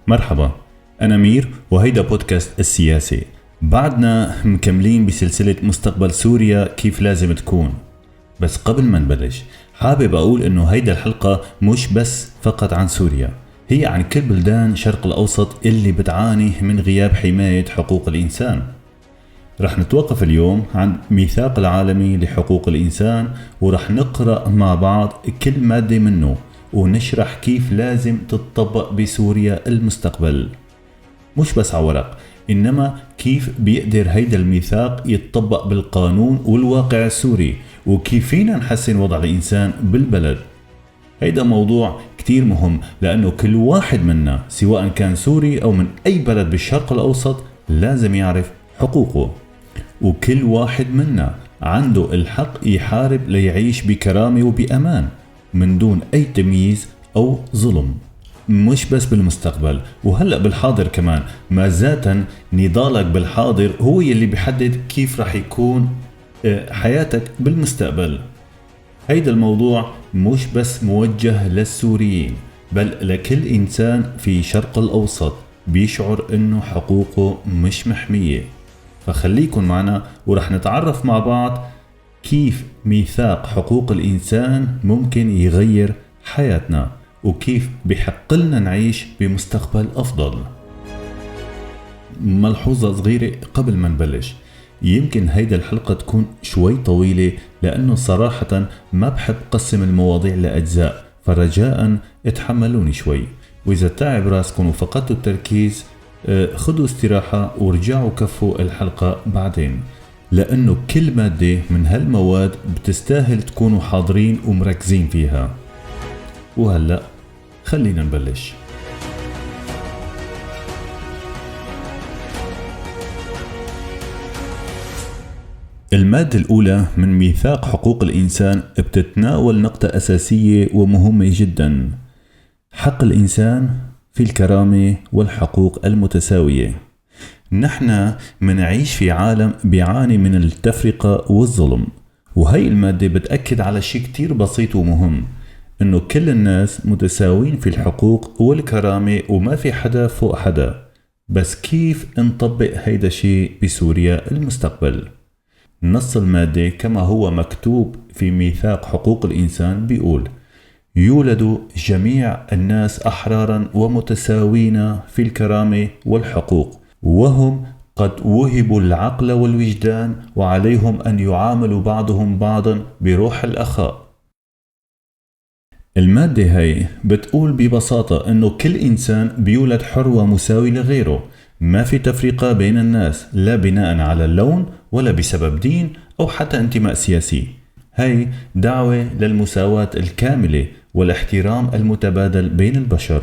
مرحبا، أنا مير وهيدا بودكاست السياسي. بعدنا مكملين بسلسلة مستقبل سوريا كيف لازم تكون. بس قبل ما نبلش حابب أقول إنه هيدا الحلقة مش بس فقط عن سوريا، هي عن كل بلدان شرق الأوسط اللي بتعاني من غياب حماية حقوق الإنسان. رح نتوقف اليوم عند ميثاق العالمي لحقوق الإنسان، ورح نقرأ مع بعض كل مادة منه ونشرح كيف لازم تتطبق بسوريا المستقبل، مش بس على ورق، إنما كيف بيقدر هيدا الميثاق يتطبق بالقانون والواقع السوري، وكيف فينا نحسن وضع الإنسان بالبلد. هيدا موضوع كتير مهم، لأنه كل واحد منا سواء كان سوري أو من أي بلد بالشرق الأوسط لازم يعرف حقوقه، وكل واحد منا عنده الحق يحارب ليعيش بكرامة وبأمان من دون أي تمييز أو ظلم، مش بس بالمستقبل وهلأ بالحاضر كمان. ما ذاتا نضالك بالحاضر هو يلي بيحدد كيف رح يكون حياتك بالمستقبل. هيدا الموضوع مش بس موجه للسوريين، بل لكل إنسان في شرق الأوسط بيشعر إنه حقوقه مش محمية. فخليكن معنا ورح نتعرف مع بعض كيف ميثاق حقوق الإنسان ممكن يغير حياتنا، وكيف بحق لنا نعيش بمستقبل أفضل. ملحوظة صغيرة قبل ما نبلش، يمكن هيدا الحلقة تكون شوي طويلة لأنه صراحة ما بحب قسم المواضيع لأجزاء، فرجاء اتحملوني شوي. وإذا تعب راسكم وفقدتوا التركيز خدوا استراحة ورجعوا كفوا الحلقة بعدين، لأنه كل مادة من هالمواد بتستاهل تكونوا حاضرين ومركزين فيها. وهلأ خلينا نبلش. المادة الأولى من ميثاق حقوق الإنسان بتتناول نقطة أساسية ومهمة جدا، حق الإنسان في الكرامة والحقوق المتساوية. نحن منعيش في عالم بيعاني من التفرقة والظلم، وهي المادة بتأكد على شيء كتير بسيط ومهم، إنه كل الناس متساويين في الحقوق والكرامة وما في حدا فوق حدا. بس كيف نطبق هيدا الشيء بسوريا المستقبل؟ نص المادة كما هو مكتوب في ميثاق حقوق الإنسان بيقول: يولد جميع الناس أحرارا ومتساوين في الكرامة والحقوق، وهم قد وهبوا العقل والوجدان، وعليهم أن يعاملوا بعضهم بعضا بروح الأخاء. المادة هاي بتقول ببساطة إنه كل إنسان بيولد حر ومساوي لغيره، ما في تفرقة بين الناس، لا بناء على اللون ولا بسبب دين أو حتى انتماء سياسي. هاي دعوة للمساواة الكاملة والاحترام المتبادل بين البشر.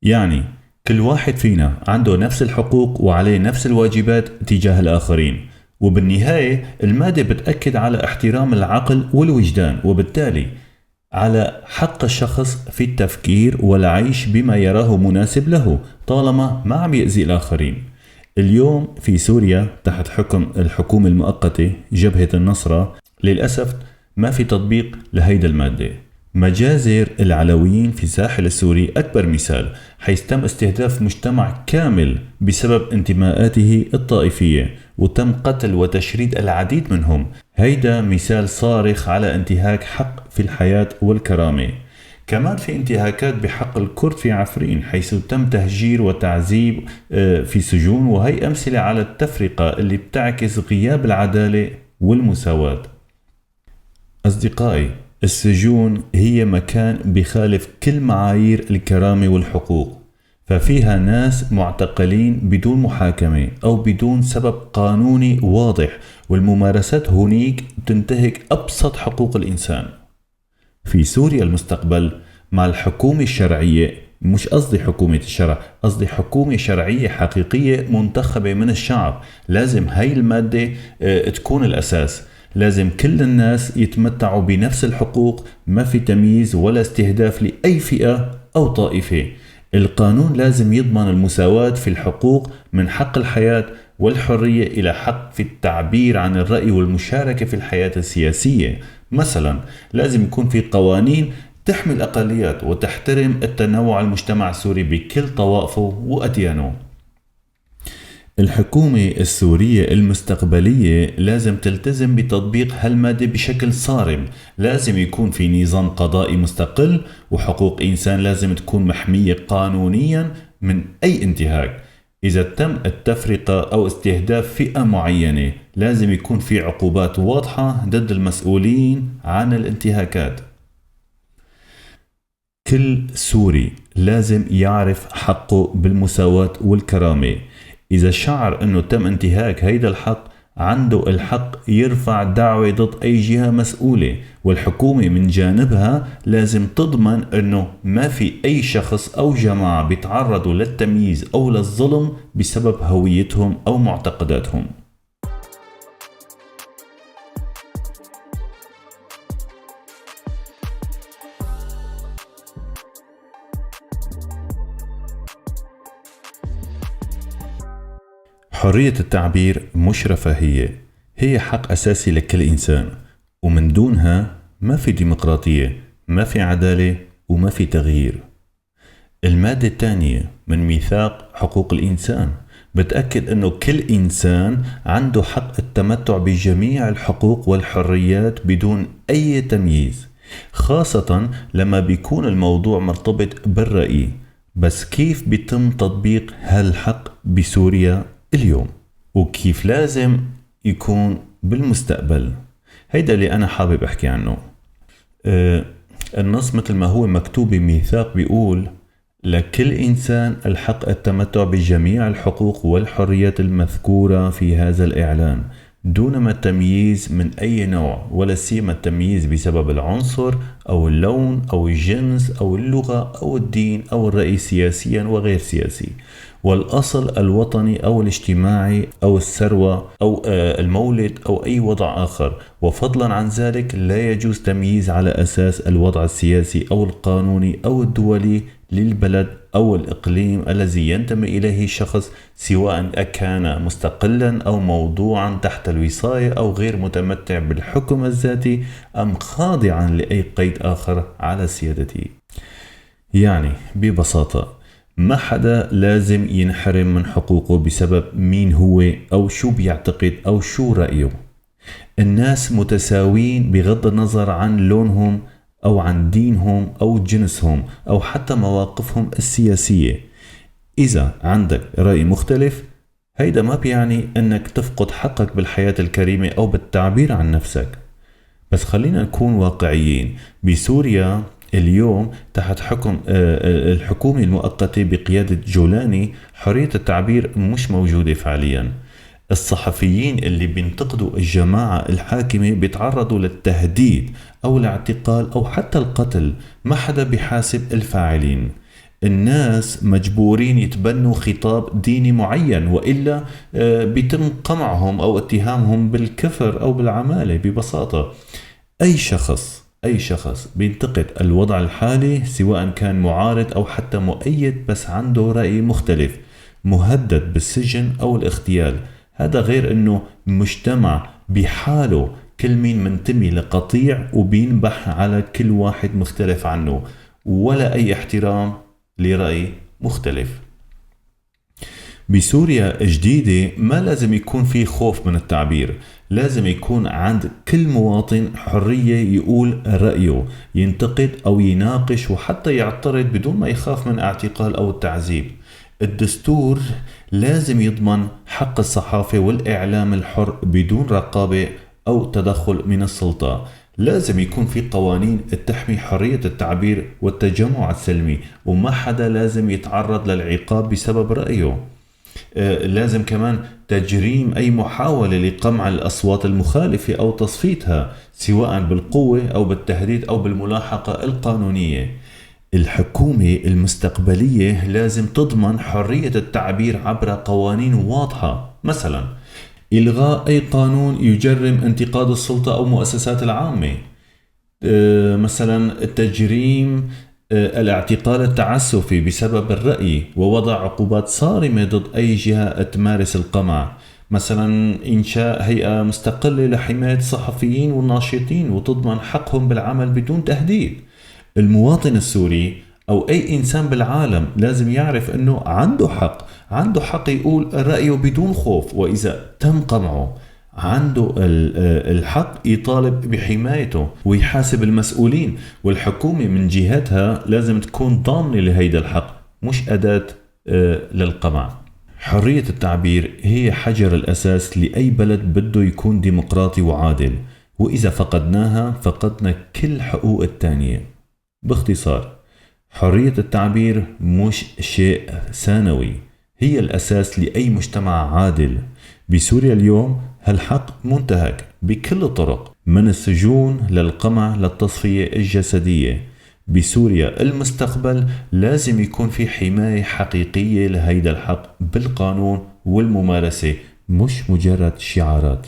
يعني كل واحد فينا عنده نفس الحقوق وعليه نفس الواجبات تجاه الآخرين. وبالنهاية المادة بتأكد على احترام العقل والوجدان، وبالتالي على حق الشخص في التفكير والعيش بما يراه مناسب له طالما ما عم يأذي الآخرين. اليوم في سوريا تحت حكم الحكومة المؤقتة جبهة النصرة للأسف ما في تطبيق لهيدا المادة. مجازر العلويين في الساحل السوري أكبر مثال، حيث تم استهداف مجتمع كامل بسبب انتماءاته الطائفية، وتم قتل وتشريد العديد منهم. هيدا مثال صارخ على انتهاك حق في الحياة والكرامة. كمان في انتهاكات بحق الكرد في عفرين، حيث تم تهجير وتعذيب في سجون، وهي أمثلة على التفرقة اللي بتعكس غياب العدالة والمساواة. أصدقائي، السجون هي مكان بخالف كل معايير الكرامة والحقوق، ففيها ناس معتقلين بدون محاكمة أو بدون سبب قانوني واضح، والممارسات هناك بتنتهك أبسط حقوق الإنسان. في سوريا المستقبل مع الحكومة الشرعية، مش قصدي حكومة الشرع، قصدي حكومة شرعية حقيقية منتخبة من الشعب، لازم هاي المادة تكون الأساس. لازم كل الناس يتمتعوا بنفس الحقوق، ما في تمييز ولا استهداف لأي فئة أو طائفة. القانون لازم يضمن المساواة في الحقوق، من حق الحياة والحرية إلى حق في التعبير عن الرأي والمشاركة في الحياة السياسية. مثلا لازم يكون في قوانين تحمي الأقليات وتحترم التنوع المجتمع السوري بكل طوائفه وأديانه. الحكومة السورية المستقبلية لازم تلتزم بتطبيق هالمادة بشكل صارم. لازم يكون في نظام قضائي مستقل، وحقوق إنسان لازم تكون محمية قانونيا من أي انتهاك. إذا تم التفرقة أو استهداف فئة معينة لازم يكون في عقوبات واضحة ضد المسؤولين عن الانتهاكات. كل سوري لازم يعرف حقه بالمساواة والكرامة. إذا شعر أنه تم انتهاك هيدا الحق عنده الحق يرفع دعوة ضد أي جهة مسؤولة، والحكومة من جانبها لازم تضمن أنه ما في أي شخص أو جماعة بيتعرضوا للتمييز أو للظلم بسبب هويتهم أو معتقداتهم. حرية التعبير مش رفاهية، هي حق أساسي لكل إنسان، ومن دونها ما في ديمقراطية، ما في عدالة، وما في تغيير. المادة الثانية من ميثاق حقوق الإنسان بتأكد أنه كل إنسان عنده حق التمتع بجميع الحقوق والحريات بدون أي تمييز، خاصة لما بيكون الموضوع مرتبط بالرأي. بس كيف بيتم تطبيق هالحق بسوريا اليوم؟ وكيف لازم يكون بالمستقبل؟ هيدا اللي أنا حابب أحكي عنه. النص مثل ما هو مكتوب بميثاق بيقول: لكل إنسان الحق التمتع بجميع الحقوق والحريات المذكورة في هذا الإعلان دون ما التمييز من أي نوع، ولا سيما التمييز بسبب العنصر أو اللون أو الجنس أو اللغة أو الدين أو الرأي سياسيا وغير سياسي، والأصل الوطني أو الاجتماعي أو الثروة أو المولد أو أي وضع آخر. وفضلا عن ذلك لا يجوز تمييز على أساس الوضع السياسي أو القانوني أو الدولي للبلد أو الإقليم الذي ينتمي إليه الشخص، سواء أكان مستقلا أو موضوعا تحت الوصاية أو غير متمتع بالحكم الذاتي أم خاضعا لأي قيد آخر على سيادته. يعني ببساطة ما حدا لازم ينحرم من حقوقه بسبب مين هو أو شو بيعتقد أو شو رأيه. الناس متساويين بغض النظر عن لونهم أو عن دينهم أو جنسهم أو حتى مواقفهم السياسية. إذا عندك رأي مختلف هيدا ما بيعني أنك تفقد حقك بالحياة الكريمة أو بالتعبير عن نفسك. بس خلينا نكون واقعيين، بسوريا اليوم تحت حكم الحكومة المؤقتة بقيادة جولاني حرية التعبير مش موجودة فعليا. الصحفيين اللي بينتقدوا الجماعة الحاكمة بيتعرضوا للتهديد أو الاعتقال أو حتى القتل، ما حدا بيحاسب الفاعلين. الناس مجبورين يتبنوا خطاب ديني معين، وإلا بيتم قمعهم أو اتهامهم بالكفر أو بالعمالة. ببساطة أي شخص بينتقد الوضع الحالي سواء كان معارض أو حتى مؤيد بس عنده رأي مختلف مهدد بالسجن أو الاغتيال. هذا غير أنه مجتمع بحاله كل مين منتمي لقطيع وبينبح على كل واحد مختلف عنه، ولا أي احترام لرأي مختلف. بسوريا الجديدة ما لازم يكون في خوف من التعبير، لازم يكون عند كل مواطن حرية يقول رأيه، ينتقد أو يناقش وحتى يعترض بدون ما يخاف من اعتقال أو التعذيب. الدستور لازم يضمن حق الصحافة والإعلام الحر بدون رقابة أو تدخل من السلطة. لازم يكون في قوانين تحمي حرية التعبير والتجمع السلمي، وما حدا لازم يتعرض للعقاب بسبب رأيه. لازم كمان تجريم أي محاولة لقمع الأصوات المخالفة أو تصفيتها، سواء بالقوة أو بالتهديد أو بالملاحقة القانونية. الحكومة المستقبلية لازم تضمن حرية التعبير عبر قوانين واضحة، مثلا إلغاء أي قانون يجرم انتقاد السلطة أو مؤسسات العامة، مثلا تجريم الاعتقال التعسفي بسبب الرأي، ووضع عقوبات صارمة ضد أي جهة تمارس القمع، مثلا إنشاء هيئة مستقلة لحماية الصحفيين والناشطين وتضمن حقهم بالعمل بدون تهديد. المواطن السوري أو أي إنسان بالعالم لازم يعرف أنه عنده حق، عنده حق يقول رأيه بدون خوف، وإذا تم قمعه عنده الحق يطالب بحمايته ويحاسب المسؤولين. والحكومة من جهتها لازم تكون ضامنة لهيدا الحق، مش أداة للقمع. حرية التعبير هي حجر الأساس لأي بلد بده يكون ديمقراطي وعادل، وإذا فقدناها فقدنا كل حقوق التانية. باختصار، حرية التعبير مش شيء ثانوي، هي الأساس لأي مجتمع عادل. بسوريا اليوم هالحق منتهك بكل الطرق، من السجون للقمع للتصفية الجسدية. بسوريا المستقبل لازم يكون في حماية حقيقية لهيدا الحق بالقانون والممارسة، مش مجرد شعارات.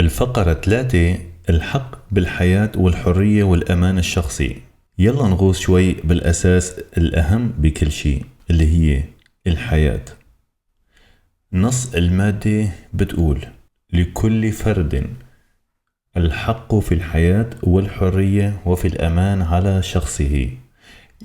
الفقرة 3، الحق بالحياة والحرية والأمان الشخصي. يلا نغوص شوي بالأساس الأهم بكل شيء اللي هي الحياة. نص المادة بتقول: لكل فرد الحق في الحياة والحرية وفي الأمان على شخصه.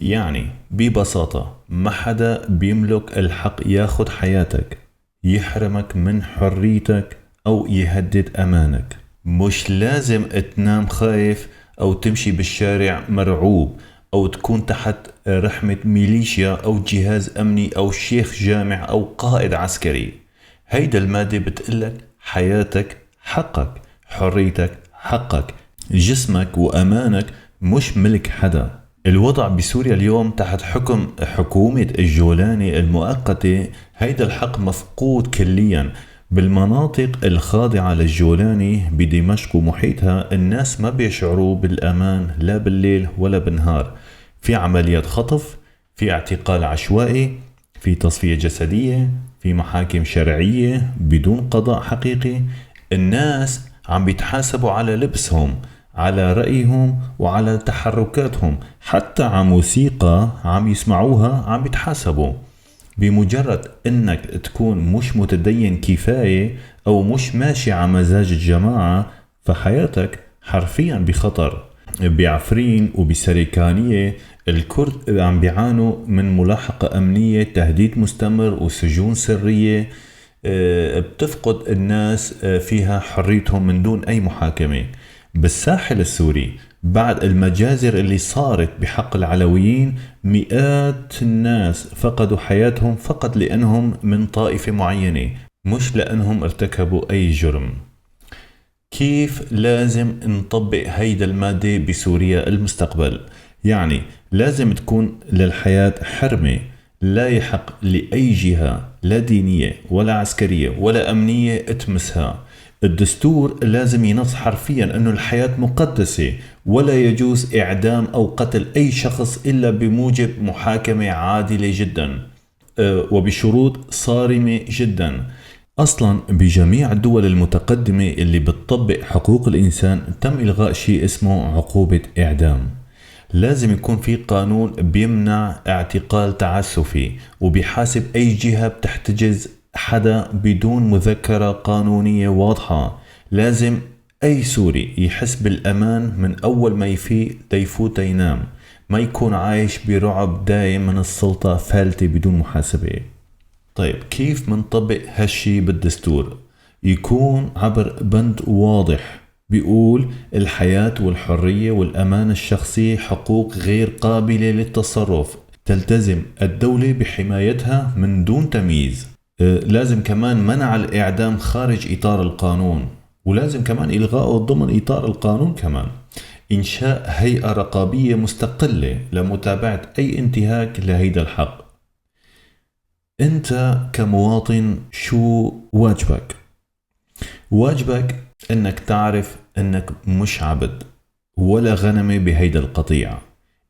يعني ببساطة ما حدا بيملك الحق ياخد حياتك، يحرمك من حريتك، أو يهدد أمانك. مش لازم تنام خايف أو تمشي بالشارع مرعوب، أو تكون تحت رحمة ميليشيا أو جهاز أمني أو شيخ جامع أو قائد عسكري. هيدا المادة بتقلك حياتك حقك، حريتك حقك، جسمك وأمانك مش ملك حدا. الوضع بسوريا اليوم تحت حكم حكومة الجولاني المؤقتة هيدا الحق مفقود كليا. بالمناطق الخاضعة للجولاني بدمشق ومحيطها الناس ما بيشعروا بالأمان لا بالليل ولا بالنهار. في عمليات خطف، في اعتقال عشوائي، في تصفية جسدية، في محاكم شرعية بدون قضاء حقيقي. الناس عم بيتحاسبوا على لبسهم، على رأيهم، وعلى تحركاتهم، حتى على موسيقى عم يسمعوها عم بيتحاسبوا. بمجرد انك تكون مش متدين كفاية او مش ماشي على مزاج الجماعة فحياتك حرفيا بخطر. بعفرين وبسريكانية الكرد عم بيعانوا من ملاحقة أمنية، تهديد مستمر، وسجون سرية بتفقد الناس فيها حريتهم من دون أي محاكمة. بالساحل السوري بعد المجازر اللي صارت بحق العلويين مئات الناس فقدوا حياتهم فقط لأنهم من طائفة معينة، مش لأنهم ارتكبوا أي جرم. كيف لازم نطبق هيدا المادة بسوريا المستقبل؟ يعني لازم تكون للحياة حرمة، لا يحق لأي جهة لا دينية ولا عسكرية ولا أمنية تمسها. الدستور لازم ينص حرفيا أنه الحياة مقدسة، ولا يجوز إعدام أو قتل أي شخص إلا بموجب محاكمة عادلة جدا وبشروط صارمة جدا. أصلا بجميع الدول المتقدمة اللي بتطبق حقوق الإنسان تم إلغاء شيء اسمه عقوبة إعدام. لازم يكون في قانون بيمنع اعتقال تعسفي وبيحاسب أي جهة بتحتجز حدا بدون مذكرة قانونية واضحة. لازم أي سوري يحس بالأمان من أول ما يفيق ليفوت ينام، ما يكون عايش برعب دايم من السلطة فالتة بدون محاسبة. طيب كيف منطبق هالشي بالدستور؟ يكون عبر بند واضح بيقول الحياة والحرية والأمان الشخصي حقوق غير قابلة للتصرف، تلتزم الدولة بحمايتها من دون تمييز. لازم كمان منع الإعدام خارج إطار القانون، ولازم كمان إلغائه ضمن إطار القانون. كمان إنشاء هيئة رقابية مستقلة لمتابعة أي انتهاك لهيدا الحق. أنت كمواطن شو واجبك؟ واجبك أنك تعرف أنك مش عبد ولا غنمة بهيدا القطيع.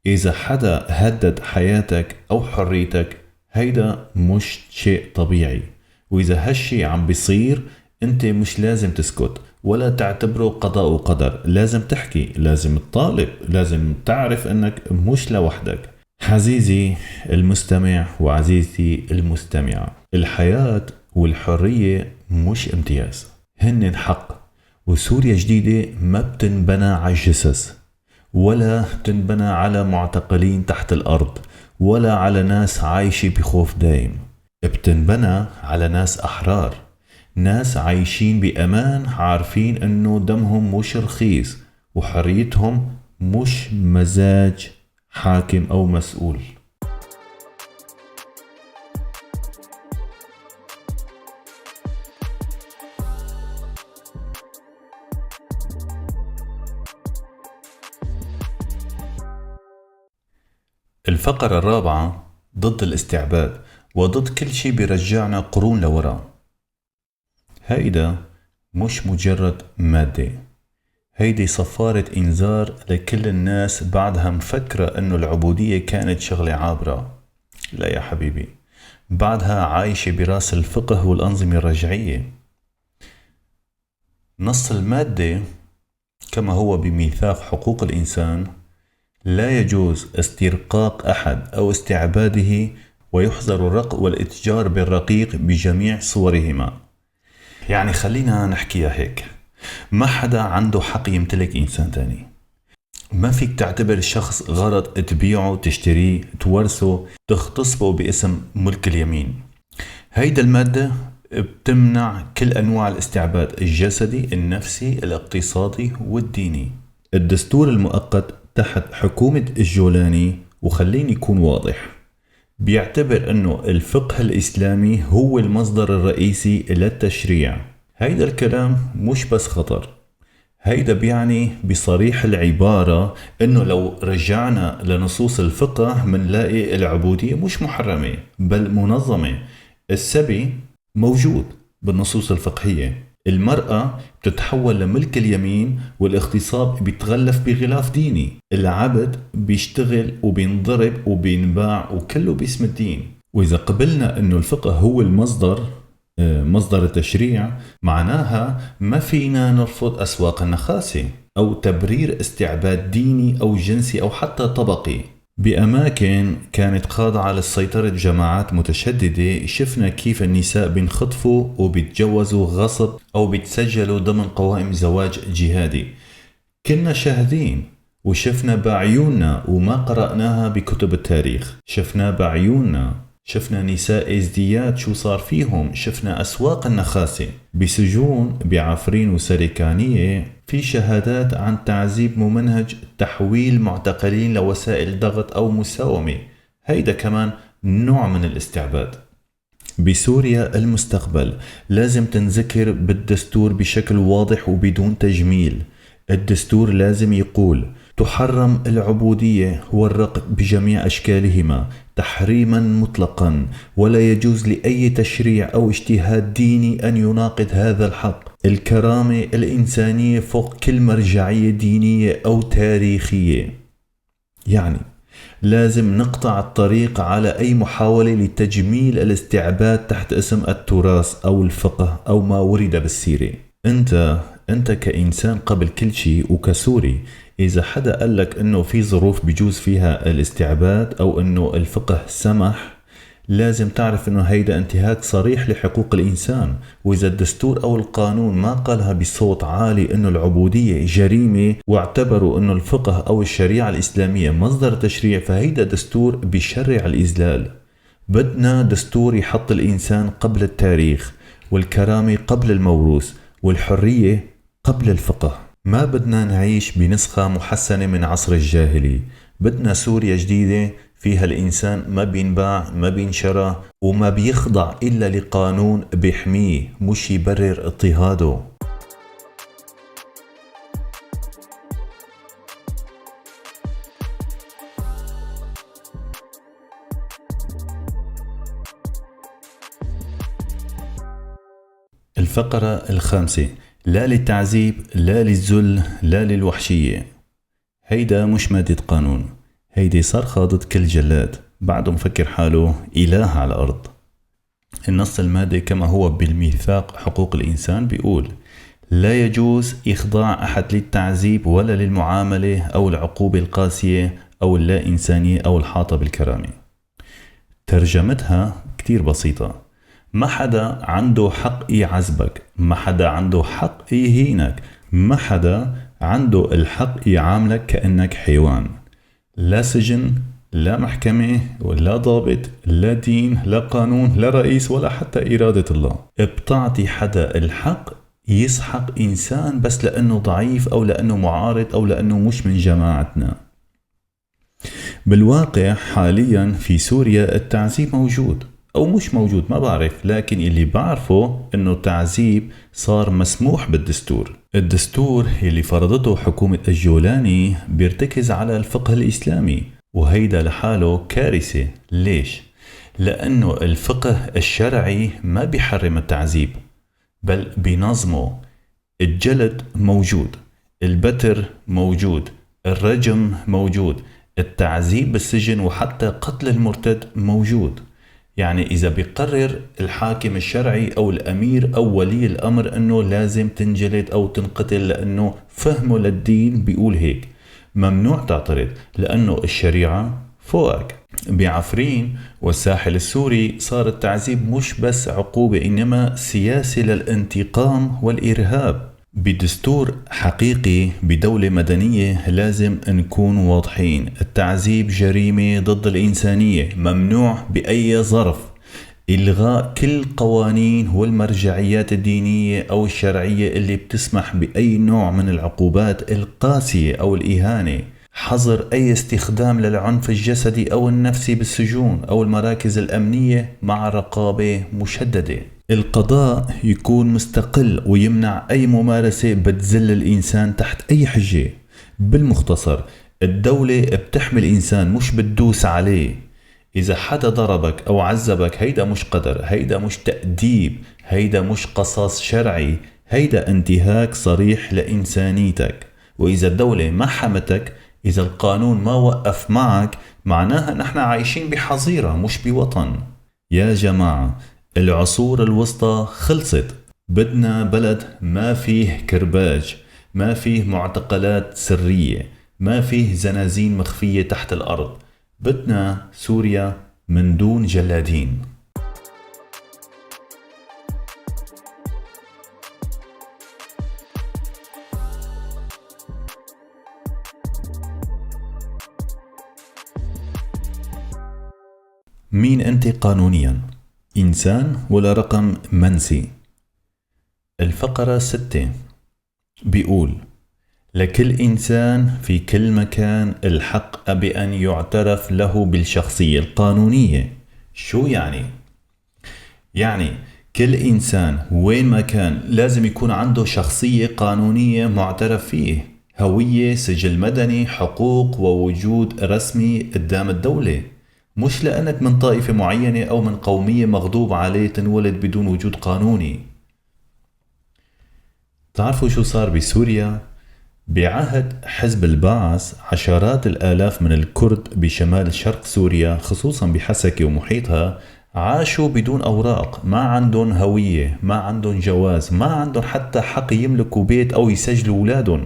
إذا حدا هدد حياتك أو حريتك هيدا مش شيء طبيعي، وإذا هالشي عم بيصير أنت مش لازم تسكت ولا تعتبره قضاء وقدر. لازم تحكي، لازم تطالب، لازم تعرف أنك مش لوحدك. عزيزي المستمع وعزيزتي المستمعة، الحياة والحرية مش امتياز، هن حق. وسوريا جديدة ما بتنبنى على الجثث، ولا بتنبنى على معتقلين تحت الأرض، ولا على ناس عايشة بخوف دايم. بتنبنى على ناس أحرار، ناس عايشين بأمان، عارفين إنه دمهم مش رخيص وحريتهم مش مزاج حاكم أو مسؤول. الفقرة الرابعة ضد الاستعباد وضد كل شي بيرجعنا قرون لورا. هيدا مش مجرد مادة، هيدي صفارة إنذار لكل الناس بعدها مفكرة إنه العبودية كانت شغلة عابرة. لا يا حبيبي، بعدها عايشة براس الفقه والأنظمة الرجعية. نص المادة كما هو بميثاق حقوق الإنسان: لا يجوز استرقاق أحد أو استعباده، ويحظر الرق والاتجار بالرقيق بجميع صورهما. يعني خلينا نحكيها هيك، ما حدا عنده حق يمتلك إنسان تاني. ما فيك تعتبر الشخص غرض تبيعه، تشتريه، تورثه، تغتصبه باسم ملك اليمين. هيدا المادة بتمنع كل أنواع الاستعباد الجسدي، النفسي، الاقتصادي والديني. الدستور المؤقت تحت حكومة الجولاني، وخليني يكون واضح، بيعتبر أنه الفقه الإسلامي هو المصدر الرئيسي للتشريع. هيدا الكلام مش بس خطر، هيدا بيعني بصريح العبارة أنه لو رجعنا لنصوص الفقه منلاقي العبودية مش محرمة بل منظمة. السبي موجود بالنصوص الفقهية، المرأة بتتحول لملك اليمين، والاغتصاب بيتغلف بغلاف ديني، العبد بيشتغل وبينضرب وبينباع وكله باسم الدين. وإذا قبلنا أنه الفقه هو المصدر، مصدر التشريع، معناها ما فينا نرفض أسواق النخاسة أو تبرير استعباد ديني أو جنسي أو حتى طبقي. بأماكن كانت خاضعة للسيطرة جماعات متشددة، شفنا كيف النساء بينخطفوا وبيتجوزوا غصب أو بيتسجلوا ضمن قوائم زواج جهادي. كنا شاهدين وشفنا بعيوننا وما قرأناها بكتب التاريخ، شفنا بعيوننا، شفنا نساء ازدياد شو صار فيهم، شفنا أسواق النخاسة بسجون بعفرين وسريكانية، في شهادات عن تعذيب ممنهج، تحويل معتقلين لوسائل ضغط أو مساومة. هيدا كمان نوع من الاستعباد. بسوريا المستقبل لازم تنذكر بالدستور بشكل واضح وبدون تجميل. الدستور لازم يقول: تحرم العبودية والرق بجميع أشكالهما تحريما مطلقا، ولا يجوز لأي تشريع أو اجتهاد ديني أن يناقض هذا الحق. الكرامة الإنسانية فوق كل مرجعية دينية أو تاريخية. يعني لازم نقطع الطريق على أي محاولة لتجميل الاستعباد تحت اسم التراث أو الفقه أو ما ورد بالسيرة. أنت كإنسان قبل كل شيء وكسوري، إذا حدا قال لك إنه في ظروف بجوز فيها الاستعباد أو إنه الفقه سمح، لازم تعرف إنه هيدا انتهاك صريح لحقوق الإنسان. وإذا الدستور أو القانون ما قالها بصوت عالي إنه العبودية جريمة واعتبروا إنه الفقه أو الشريعة الإسلامية مصدر تشريع، فهيدا دستور بشرع الإذلال. بدنا دستور يحط الإنسان قبل التاريخ، والكرامة قبل الموروث، والحرية قبل الفقه. ما بدنا نعيش بنسخة محسنة من عصر الجاهلي. بدنا سوريا جديدة فيها الإنسان ما بينباع، ما بينشرى، وما بيخضع إلا لقانون بيحميه مش يبرر اضطهاده. الفقرة الخامسة: لا للتعذيب، لا للذل، لا للوحشية. هيدا مش مادة قانون، هيدي صرخة ضد كل جلاد بعده مفكر حاله إله على الأرض. النص المادي كما هو بالميثاق حقوق الإنسان بيقول: لا يجوز إخضاع أحد للتعذيب ولا للمعاملة أو العقوبة القاسية أو اللا إنسانية أو الحاطة بالكرامة. ترجمتها كتير بسيطة: ما حدا عنده حق يعذبك، ما حدا عنده حق يهينك، ما حدا عنده الحق يعاملك كأنك حيوان. لا سجن، لا محكمة، ولا ضابط، لا دين، لا قانون، لا رئيس، ولا حتى إرادة الله بتعطي حدا الحق يسحق إنسان بس لأنه ضعيف أو لأنه معارض أو لأنه مش من جماعتنا. بالواقع حاليا في سوريا التعذيب موجود أو مش موجود ما بعرف، لكن اللي بعرفه إنه التعذيب صار مسموح بالدستور. الدستور اللي فرضته حكومة الجولاني بيرتكز على الفقه الإسلامي، وهيدا لحاله كارثة. ليش؟ لأنه الفقه الشرعي ما بيحرم التعذيب بل بنظمه. الجلد موجود، البتر موجود، الرجم موجود، التعذيب بالسجن وحتى قتل المرتد موجود. يعني إذا بيقرر الحاكم الشرعي أو الأمير أو ولي الأمر أنه لازم تنجلد أو تنقتل لأنه فهمه للدين بيقول هيك، ممنوع تعترض لأنه الشريعة فوقك. بعفرين والساحل السوري صار التعذيب مش بس عقوبة، إنما سياسة للانتقام والإرهاب. بدستور حقيقي بدولة مدنية لازم نكون واضحين، التعذيب جريمة ضد الإنسانية، ممنوع بأي ظرف. إلغاء كل قوانين والمرجعيات الدينية أو الشرعية اللي بتسمح بأي نوع من العقوبات القاسية أو الإهانة. حظر أي استخدام للعنف الجسدي أو النفسي بالسجون أو المراكز الأمنية مع رقابة مشددة. القضاء يكون مستقل ويمنع أي ممارسة بتذل الإنسان تحت أي حجة. بالمختصر، الدولة بتحمي الإنسان مش بتدوس عليه. إذا حدا ضربك أو عذبك هيدا مش قدر، هيدا مش تأديب، هيدا مش قصاص شرعي، هيدا انتهاك صريح لإنسانيتك. وإذا الدولة ما حمتك، إذا القانون ما وقف معك، معناها نحن عايشين بحظيرة مش بوطن. يا جماعة، العصور الوسطى خلصت. بدنا بلد ما فيه كرباج، ما فيه معتقلات سرية، ما فيه زنازين مخفية تحت الأرض. بدنا سوريا من دون جلادين. مين أنت قانونيا؟ إنسان ولا رقم منسي؟ الفقرة 6 بيقول: لكل إنسان في كل مكان الحق بأن يعترف له بالشخصية القانونية. شو يعني؟ يعني كل إنسان وين ما كان لازم يكون عنده شخصية قانونية معترف فيه، هوية، سجل مدني، حقوق، ووجود رسمي قدام الدولة. مش لأنك من طائفة معينة أو من قومية مغضوب عليه تنولد بدون وجود قانوني. تعرفوا شو صار بسوريا؟ بعهد حزب البعث عشرات الآلاف من الكرد بشمال شرق سوريا، خصوصا بحسكة ومحيطها، عاشوا بدون أوراق، ما عندهم هوية، ما عندهم جواز، ما عندهم حتى حق يملكوا بيت أو يسجلوا أولادهم.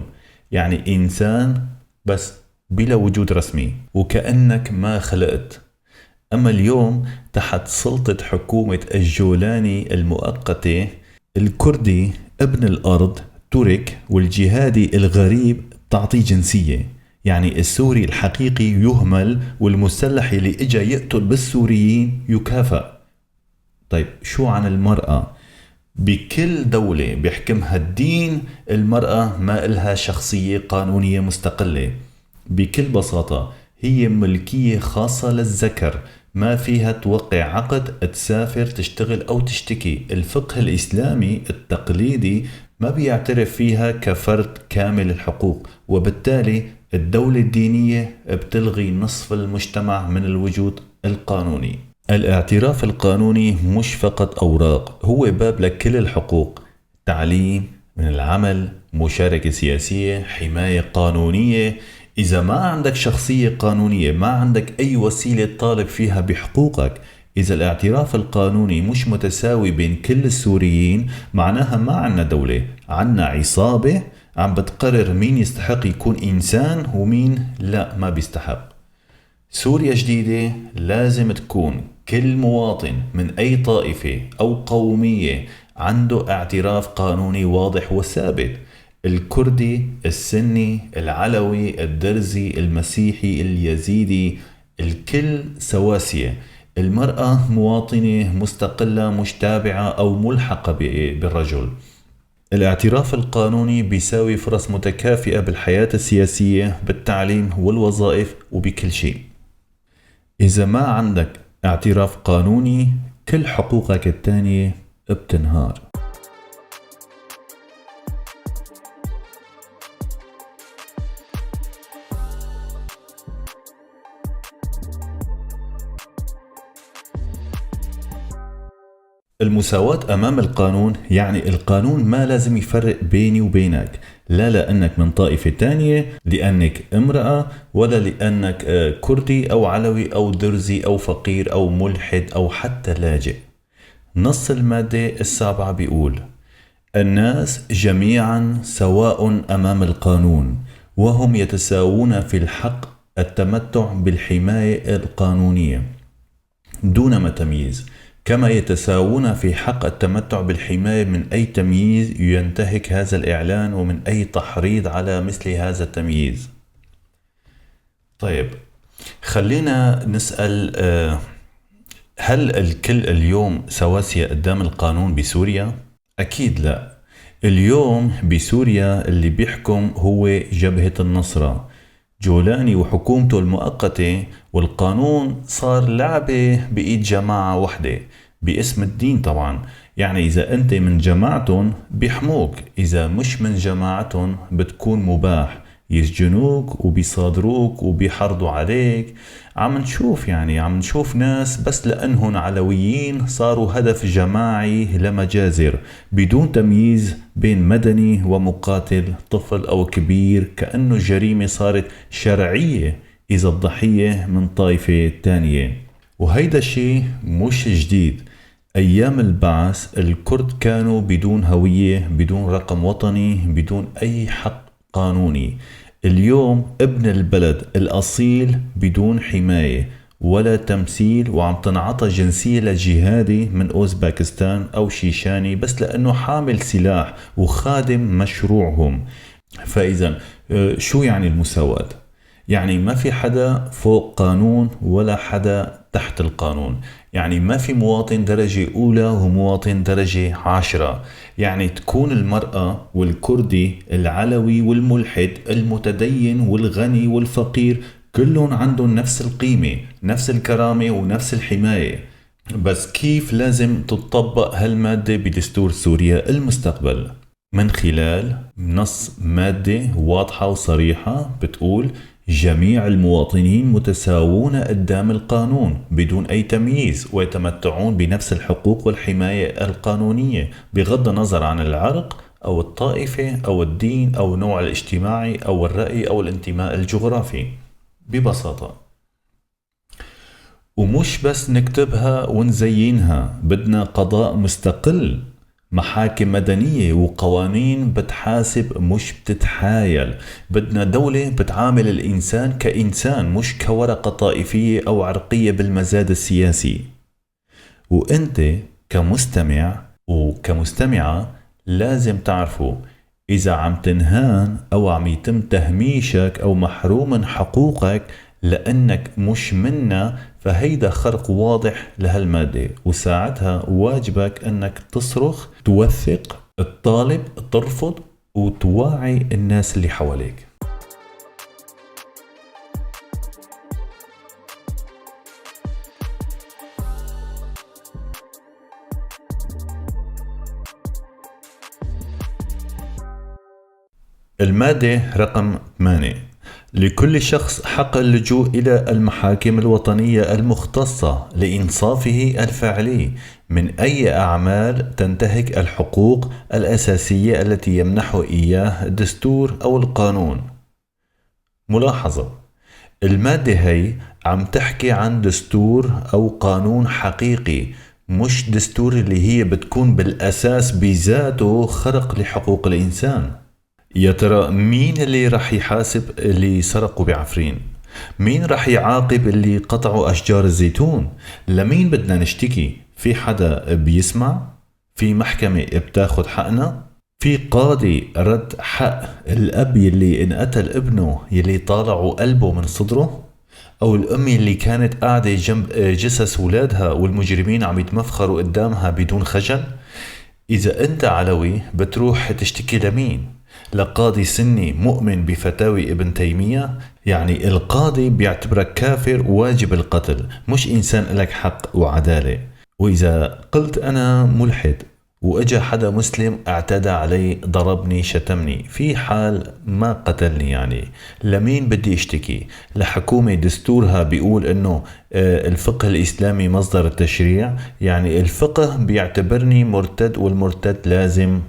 يعني إنسان بس بلا وجود رسمي، وكأنك ما خلقت. أما اليوم تحت سلطة حكومة الجولاني المؤقتة، الكردي ابن الأرض ترك، والجهادي الغريب تعطيه جنسية. يعني السوري الحقيقي يهمل، والمسلح اللي اجا يقتل بالسوريين يكافأ. طيب شو عن المرأة؟ بكل دولة بيحكمها الدين المرأة ما إلها شخصية قانونية مستقلة. بكل بساطة هي ملكية خاصة للذكر، ما فيها توقع عقد، تسافر، تشتغل أو تشتكي. الفقه الإسلامي التقليدي ما بيعترف فيها كفرد كامل الحقوق، وبالتالي الدولة الدينية بتلغي نصف المجتمع من الوجود القانوني. الاعتراف القانوني مش فقط أوراق، هو باب لكل الحقوق: تعليم، من العمل، مشاركة سياسية، حماية قانونية. إذا ما عندك شخصية قانونية ما عندك أي وسيلة تطالب فيها بحقوقك. إذا الاعتراف القانوني مش متساوي بين كل السوريين معناها ما عنا دولة، عنا عصابة عم بتقرر مين يستحق يكون إنسان ومين لا ما بيستحق. سوريا جديدة لازم تكون كل مواطن من أي طائفة أو قومية عنده اعتراف قانوني واضح وثابت. الكردي، السني، العلوي، الدرزي، المسيحي، اليزيدي، الكل سواسية. المرأة مواطنة مستقلة مش تابعة أو ملحقة بالرجل. الاعتراف القانوني بيساوي فرص متكافئة بالحياة السياسية، بالتعليم والوظائف وبكل شيء. إذا ما عندك اعتراف قانوني كل حقوقك التانية بتنهار. المساواة أمام القانون يعني القانون ما لازم يفرق بيني وبينك، لا لأنك من طائفة تانية، لأنك امرأة، ولا لأنك كردي أو علوي أو درزي أو فقير أو ملحد أو حتى لاجئ. نص المادة 7 بيقول: الناس جميعا سواء أمام القانون، وهم يتساوون في الحق التمتع بالحماية القانونية دون ما تمييز، كما يتساوون في حق التمتع بالحماية من أي تمييز ينتهك هذا الإعلان ومن أي تحريض على مثل هذا التمييز. طيب خلينا نسأل، هل الكل اليوم سواسية قدام القانون بسوريا؟ أكيد لا. اليوم بسوريا اللي بيحكم هو جبهة النصرة، جولاني وحكومته المؤقتة، والقانون صار لعبة بإيد جماعة وحدة باسم الدين طبعا. يعني إذا أنت من جماعتهم بيحموك، إذا مش من جماعتهم بتكون مباح، يسجنوك وبيصادروك وبيحرضوا عليك. عم نشوف ناس بس لأنهم علويين صاروا هدف جماعي لمجازر بدون تمييز بين مدني ومقاتل، طفل أو كبير، كأنه جريمة صارت شرعية إذا الضحية من طائفة تانية. وهيدا الشيء مش جديد. أيام البعث الكرد كانوا بدون هوية، بدون رقم وطني، بدون أي حق قانوني. اليوم ابن البلد الأصيل بدون حماية ولا تمثيل، وعم تنعطى جنسية لجهادي من أوزباكستان أو شيشاني بس لأنه حامل سلاح وخادم مشروعهم. فإذا شو يعني المساواة؟ يعني ما في حدا فوق قانون ولا حدا تحت القانون، يعني ما في مواطن درجة أولى ومواطن درجة 10. يعني تكون المرأة والكردي العلوي والملحد المتدين والغني والفقير كلهم عندهم نفس القيمة، نفس الكرامة ونفس الحماية. بس كيف لازم تطبق هالمادة بدستور سوريا المستقبل؟ من خلال نص مادة واضحة وصريحة بتقول جميع المواطنين متساوون قدام القانون بدون أي تمييز، ويتمتعون بنفس الحقوق والحماية القانونية بغض النظر عن العرق أو الطائفة أو الدين أو النوع الاجتماعي أو الرأي أو الانتماء الجغرافي. ببساطة، ومش بس نكتبها ونزينها، بدنا قضاء مستقل، محاكم مدنية وقوانين بتحاسب مش بتتحايل. بدنا دولة بتعامل الإنسان كإنسان مش كورقة طائفية أو عرقية بالمزاد السياسي. وإنت كمستمع وكمستمعة لازم تعرفوا إذا عم تنهان أو عم يتم تهميشك أو محروم من حقوقك لأنك مش منا، فهيدا خرق واضح لهالمادة، وساعتها واجبك أنك تصرخ، توثق، تطالب، ترفض، وتوعي الناس اللي حواليك. المادة رقم 8: لكل شخص حق اللجوء إلى المحاكم الوطنية المختصة لإنصافه الفعلي من أي أعمال تنتهك الحقوق الأساسية التي يمنحه إياه الدستور أو القانون. ملاحظة: المادة هي عم تحكي عن دستور أو قانون حقيقي، مش دستور اللي هي بتكون بالأساس بذاته خرق لحقوق الإنسان. يا ترى مين اللي رح يحاسب اللي سرقوا بعفرين؟ مين رح يعاقب اللي قطعوا أشجار الزيتون؟ لمين بدنا نشتكي؟ في حدا بيسمع؟ في محكمة بتاخد حقنا؟ في قاضي رد حق الأب يلي انقتل ابنه يلي طالعوا قلبه من صدره؟ أو الأم اللي كانت قاعدة جنب جثث ولادها والمجرمين عم يتمفخروا قدامها بدون خجل؟ إذا أنت علوي بتروح تشتكي لمين؟ لقاضي سني مؤمن بفتاوي ابن تيمية؟ يعني القاضي بيعتبرك كافر واجب القتل، مش إنسان لك حق وعدالة. وإذا قلت أنا ملحد وإجا حدا مسلم اعتدى علي، ضربني، شتمني، في حال ما قتلني، يعني لمين بدي اشتكي؟ لحكومة دستورها بيقول انه الفقه الاسلامي مصدر التشريع؟ يعني الفقه بيعتبرني مرتد، والمرتد لازم.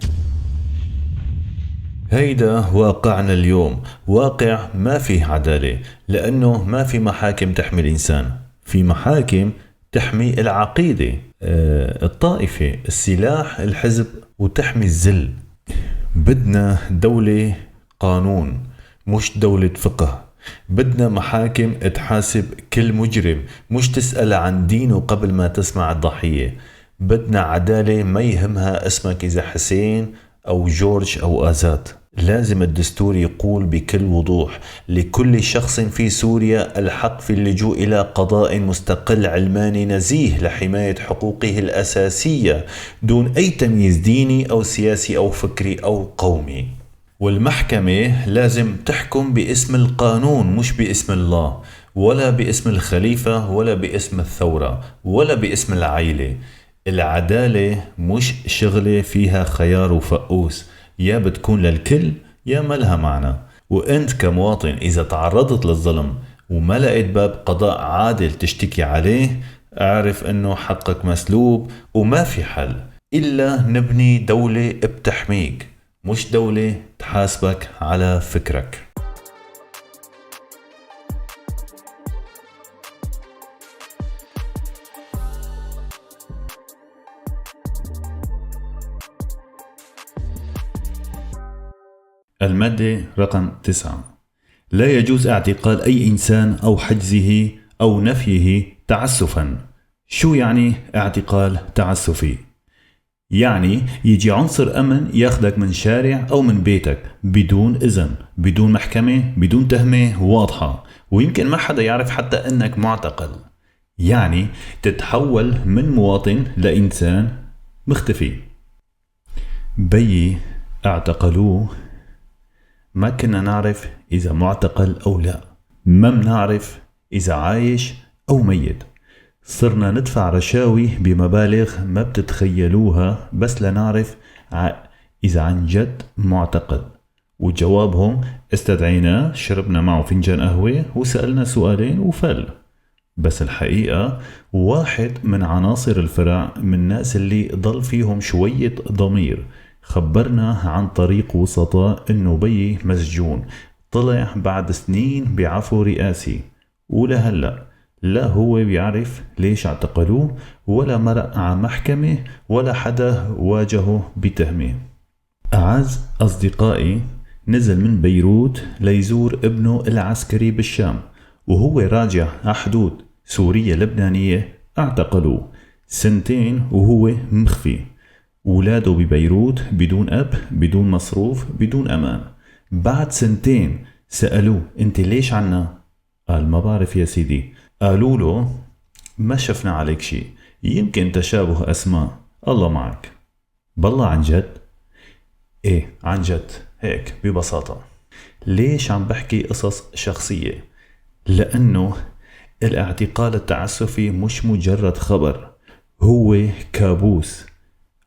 هيدا واقعنا اليوم، واقع ما فيه عدالة، لأنه ما في محاكم تحمي الإنسان، في محاكم تحمي العقيدة، الطائفة، السلاح، الحزب، وتحمي الذل. بدنا دولة قانون، مش دولة فقه. بدنا محاكم تحاسب كل مجرم، مش تسأل عن دينه قبل ما تسمع الضحية. بدنا عدالة ما يهمها اسمك إذا حسين أو جورج أو آزاد. لازم الدستور يقول بكل وضوح لكل شخص في سوريا الحق في اللجوء إلى قضاء مستقل علماني نزيه لحماية حقوقه الأساسية دون أي تمييز ديني أو سياسي أو فكري أو قومي. والمحكمة لازم تحكم باسم القانون، مش باسم الله، ولا باسم الخليفة، ولا باسم الثورة، ولا باسم العيلة. العدالة مش شغلة فيها خيار وفقوس، يا بتكون للكل يا ما لها معنى. وانت كمواطن اذا تعرضت للظلم وما لقيت باب قضاء عادل تشتكي عليه، اعرف انه حقك مسلوب وما في حل الا نبني دولة بتحميك، مش دولة تحاسبك على فكرك. المادة رقم 9: لا يجوز اعتقال أي إنسان أو حجزه أو نفيه تعسفا. شو يعني اعتقال تعسفي؟ يعني يجي عنصر أمن ياخدك من شارع أو من بيتك بدون إذن، بدون محكمة، بدون تهمة واضحة، ويمكن ما حدا يعرف حتى أنك معتقل. يعني تتحول من مواطن لإنسان مختفي. بيي اعتقلوه، ما كنا نعرف إذا معتقل أو لا، ما منعرف إذا عايش أو ميت. صرنا ندفع رشاوي بمبالغ ما بتتخيلوها بس لنعرف إذا عن جد معتقل. وجوابهم استدعيناه، شربنا معه فنجان قهوة وسألنا سؤالين وفل. بس الحقيقة واحد من عناصر الفرع، من الناس اللي ضل فيهم شوية ضمير، خبرنا عن طريق وسطاء انه بيي مسجون، طلع بعد سنين بعفو رئاسي، ولهلا لا هو بيعرف ليش اعتقلوه، ولا مرق على محكمة، ولا حدا واجهه بتهمة. أعز أصدقائي نزل من بيروت ليزور ابنه العسكري بالشام، وهو راجع على حدود سوريا لبنانية اعتقلوه 2 وهو مخفي. ولاده ببيروت بدون أب، بدون مصروف، بدون أمان. بعد 2 سألوه أنت ليش عنا؟ قال ما بعرف يا سيدي. قالوا له ما شفنا عليك شيء، يمكن تشابه أسماء، الله معك. بالله عن جد؟ إيه عن جد، هيك ببساطة. ليش عم بحكي قصص شخصية؟ لأنه الاعتقال التعسفي مش مجرد خبر، هو كابوس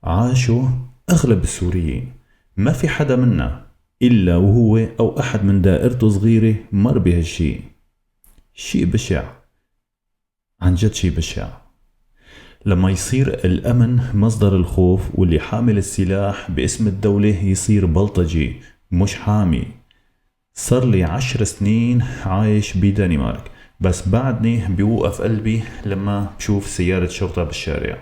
عاشوا أغلب السوريين. ما في حدا منا إلا وهو أو أحد من دائرته صغيرة مر بهالشي. شيء بشع، عن جد شيء بشع. لما يصير الأمن مصدر الخوف، واللي حامل السلاح باسم الدولة يصير بلطجي مش حامي. صار لي 10 سنين عايش بدنمارك، بس بعدني بيوقف قلبي لما بشوف سيارة شرطة بالشارع.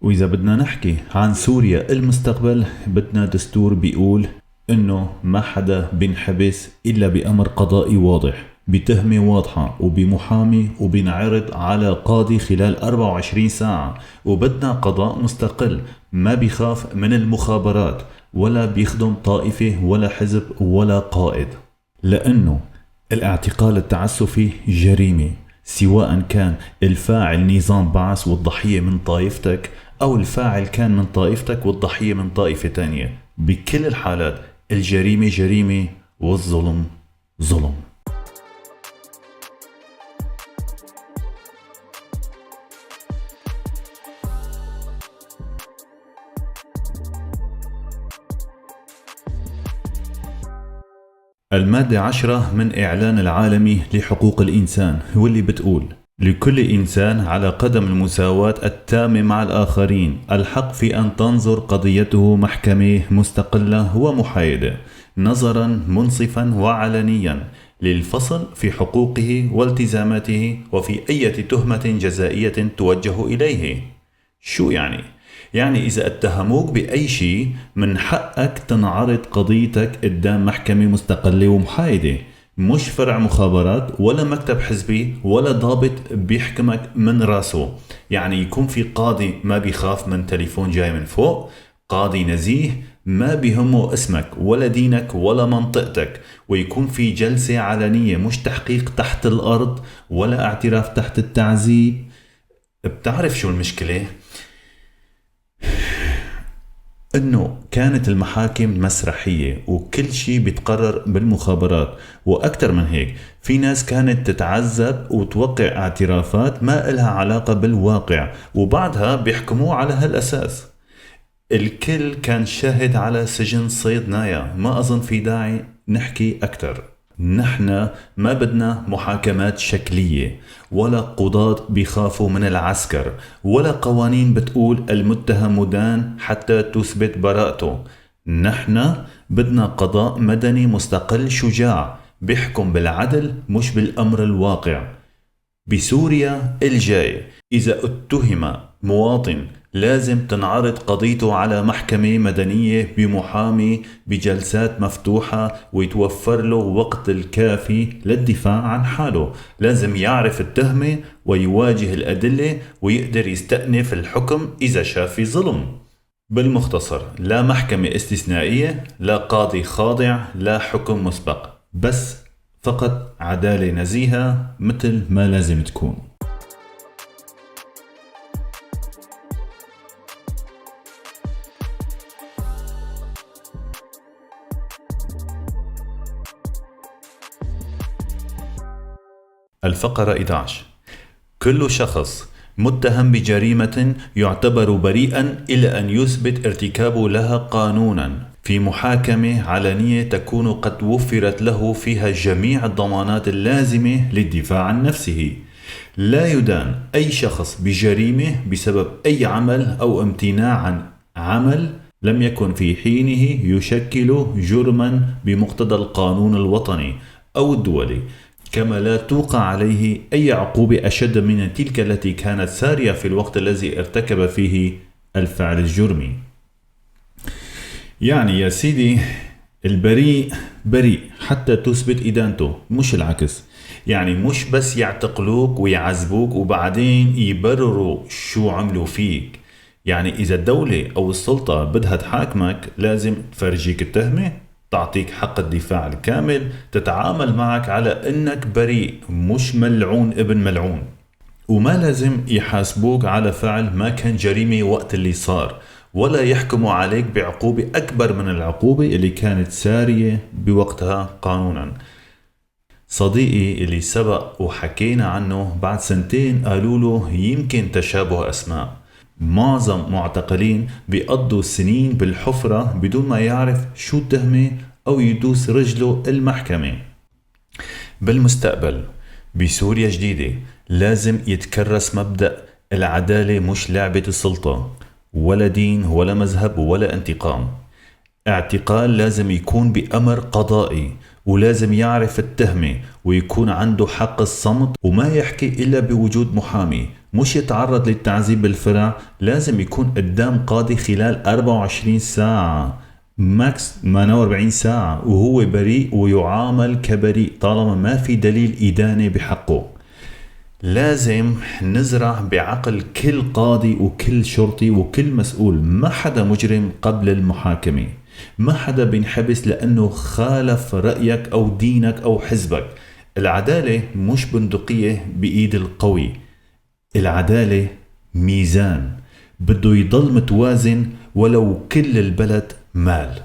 وإذا بدنا نحكي عن سوريا المستقبل، بدنا دستور بيقول إنه ما حدا بينحبس إلا بأمر قضائي واضح، بتهمة واضحة وبمحامي وبينعرض على قاضي خلال 24 ساعة. وبدنا قضاء مستقل ما بيخاف من المخابرات ولا بيخدم طائفة ولا حزب ولا قائد، لأنه الاعتقال التعسفي جريمة، سواء كان الفاعل نظام بعث والضحية من طائفتك، أو الفاعل كان من طائفتك والضحية من طائفة تانية. بكل الحالات الجريمة جريمة والظلم ظلم. المادة 10 من إعلان العالمي لحقوق الإنسان، واللي بتقول: لكل إنسان على قدم المساواة التامة مع الآخرين الحق في أن تنظر قضيته محكمة مستقلة ومحايدة نظرا منصفا وعلنيا للفصل في حقوقه والتزاماته وفي أي تهمة جزائية توجه إليه. شو يعني؟ يعني إذا اتهموك بأي شيء من حقك تنعرض قضيتك قدام محكمة مستقلة ومحايدة، مش فرع مخابرات ولا مكتب حزبي ولا ضابط بيحكمك من راسه. يعني يكون في قاضي ما بيخاف من تليفون جاي من فوق، قاضي نزيه ما بيهمه اسمك ولا دينك ولا منطقتك، ويكون في جلسة علنية مش تحقيق تحت الأرض ولا اعتراف تحت التعذيب. بتعرف شو المشكلة؟ انه كانت المحاكم مسرحية وكل شيء بيتقرر بالمخابرات، واكثر من هيك في ناس كانت تتعذب وتوقع اعترافات ما إلها علاقة بالواقع وبعدها بيحكموه على هالاساس. الكل كان شاهد على سجن صيدنايا، ما اظن في داعي نحكي اكثر. نحن ما بدنا محاكمات شكلية ولا قضاة بيخافوا من العسكر ولا قوانين بتقول المتهم مدان حتى تثبت براءته. نحن بدنا قضاء مدني مستقل شجاع بيحكم بالعدل مش بالأمر الواقع. بسوريا الجاي إذا اتهم مواطن لازم تنعرض قضيته على محكمة مدنية بمحامي بجلسات مفتوحة ويتوفر له وقت الكافي للدفاع عن حاله. لازم يعرف التهمة ويواجه الأدلة ويقدر يستأنف الحكم إذا شاف في ظلم. بالمختصر، لا محكمة استثنائية، لا قاضي خاضع، لا حكم مسبق، بس فقط عدالة نزيهة مثل ما لازم تكون. الفقرة 11: كل شخص متهم بجريمة يعتبر بريئا إلى أن يثبت ارتكابه لها قانونا في محاكمة علنية تكون قد وفرت له فيها جميع الضمانات اللازمة للدفاع عن نفسه. لا يدان أي شخص بجريمة بسبب أي عمل أو امتناع عن عمل لم يكن في حينه يشكل جرما بمقتضى القانون الوطني أو الدولي، كما لا توقع عليه أي عقوبة أشد من تلك التي كانت سارية في الوقت الذي ارتكب فيه الفعل الجرمي. يعني يا سيدي، البريء بريء حتى تثبت إدانته، مش العكس. يعني مش بس يعتقلوك ويعذبوك وبعدين يبرروا شو عملوا فيك. يعني إذا الدولة أو السلطة بدها تحاكمك لازم تفرجيك التهمة، تعطيك حق الدفاع الكامل، تتعامل معك على انك بريء مش ملعون ابن ملعون. وما لازم يحاسبوك على فعل ما كان جريمة وقت اللي صار، ولا يحكموا عليك بعقوبة أكبر من العقوبة اللي كانت سارية بوقتها قانونا. صديقي اللي سبق وحكينا عنه بعد سنتين قالوا له يمكن تشابه أسماء. معظم معتقلين بيقضوا سنين بالحفرة بدون ما يعرف شو التهمة أو يدوس رجله المحكمة. بالمستقبل بسوريا جديدة لازم يتكرس مبدأ العدالة مش لعبة السلطة، ولا دين ولا مذهب ولا انتقام. اعتقال لازم يكون بأمر قضائي، ولازم يعرف التهمة ويكون عنده حق الصمت وما يحكي إلا بوجود محامي، مش يتعرض للتعذيب بالفرع. لازم يكون قدام قاضي خلال 24 ساعة، max 48 ساعة وهو بريء ويعامل كبريء طالما ما في دليل إدانة بحقه. لازم نزرع بعقل كل قاضي وكل شرطي وكل مسؤول، ما حدا مجرم قبل المحاكمة، ما حدا بينحبس لأنه خالف رأيك أو دينك أو حزبك. العدالة مش بندقية بإيد القوي، العدالة ميزان بده يضل متوازن ولو كل البلد مال.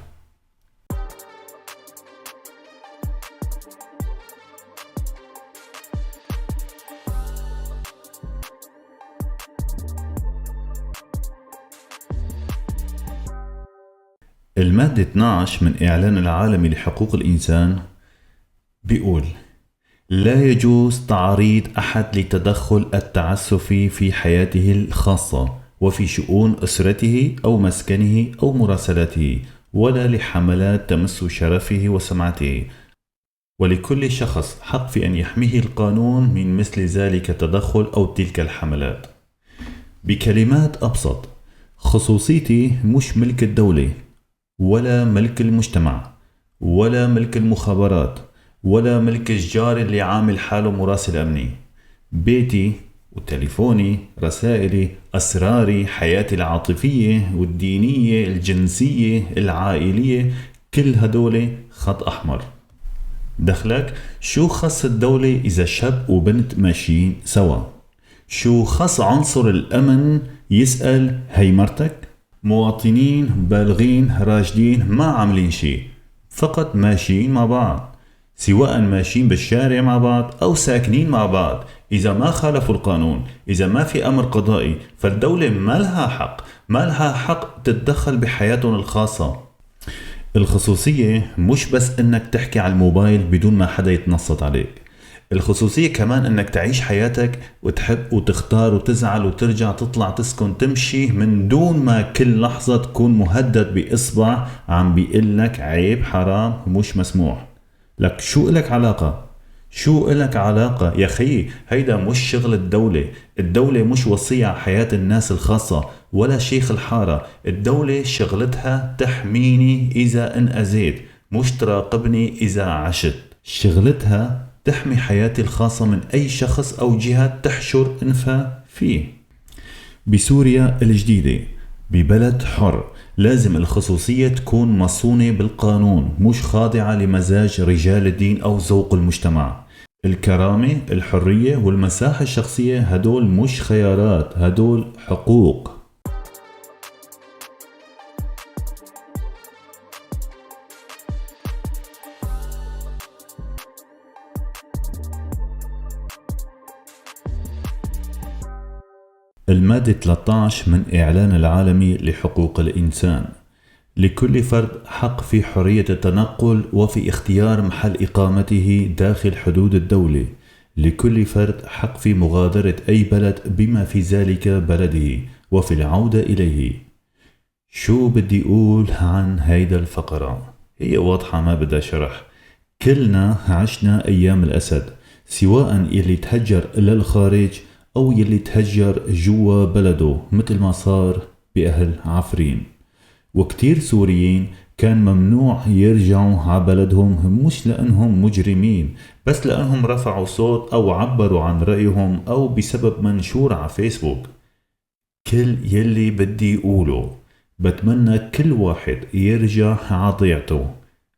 المادة 12 من إعلان العالمي لحقوق الإنسان بيقول: لا يجوز تعريض أحد لتدخل التعسفي في حياته الخاصة وفي شؤون أسرته أو مسكنه أو مراسلاته، ولا لحملات تمس شرفه وسمعته، ولكل شخص حق في أن يحميه القانون من مثل ذلك التدخل أو تلك الحملات. بكلمات أبسط، خصوصيتي مش ملك الدولة ولا ملك المجتمع ولا ملك المخابرات ولا ملك الجار اللي عامل حاله مراسل أمني. بيتي وتليفوني، رسائلي، أسراري، حياتي العاطفية والدينية، الجنسية، العائلية، كل هدول خط أحمر. دخلك شو خص الدولة إذا شاب وبنت ماشيين سوا؟ شو خص عنصر الأمن يسأل هي مرتك؟ مواطنين بالغين راشدين ما عاملين شي، فقط ماشيين مع بعض، سواء ماشيين بالشارع مع بعض أو ساكنين مع بعض. إذا ما خالفوا القانون، إذا ما في أمر قضائي، فالدولة ما لها حق تتدخل بحياتهم الخاصة. الخصوصية مش بس إنك تحكي على الموبايل بدون ما حدا يتنصت عليك، الخصوصية كمان إنك تعيش حياتك وتحب وتختار وتزعل وترجع تطلع تسكن تمشي من دون ما كل لحظة تكون مهدد بإصبع عم بيقلك عيب، حرام، مش مسموح لك. شو إلك علاقة؟ شو إلك علاقة يا خيي؟ هيدا مش شغل الدولة. الدولة مش وصية على حياة الناس الخاصة ولا شيخ الحارة. الدولة شغلتها تحميني إذا انأذيت، مش تراقبني إذا عشت. شغلتها تحمي حياتي الخاصة من أي شخص أو جهة تحشر أنفها فيه. بسوريا الجديدة، ببلد حر، لازم الخصوصية تكون مصونة بالقانون، مش خاضعة لمزاج رجال الدين أو ذوق المجتمع. الكرامة، الحرية، والمساحة الشخصية هدول مش خيارات، هدول حقوق. المادة 13 من إعلان العالمي لحقوق الإنسان: لكل فرد حق في حرية التنقل وفي اختيار محل إقامته داخل حدود الدولة. لكل فرد حق في مغادرة أي بلد بما في ذلك بلده وفي العودة إليه. شو بدي أقول عن هيدا الفقرة؟ هي واضحة، ما بدها شرح. كلنا عشنا أيام الأسد، سواء اللي تهجر للخارج أو يلي تهجر جوا بلده مثل ما صار بأهل عفرين. وكتير سوريين كان ممنوع يرجعوا على بلدهم، مش لأنهم مجرمين، بس لأنهم رفعوا صوت أو عبروا عن رأيهم أو بسبب منشور على فيسبوك. كل يلي بدي أقوله، بتمنى كل واحد يرجع عضيعته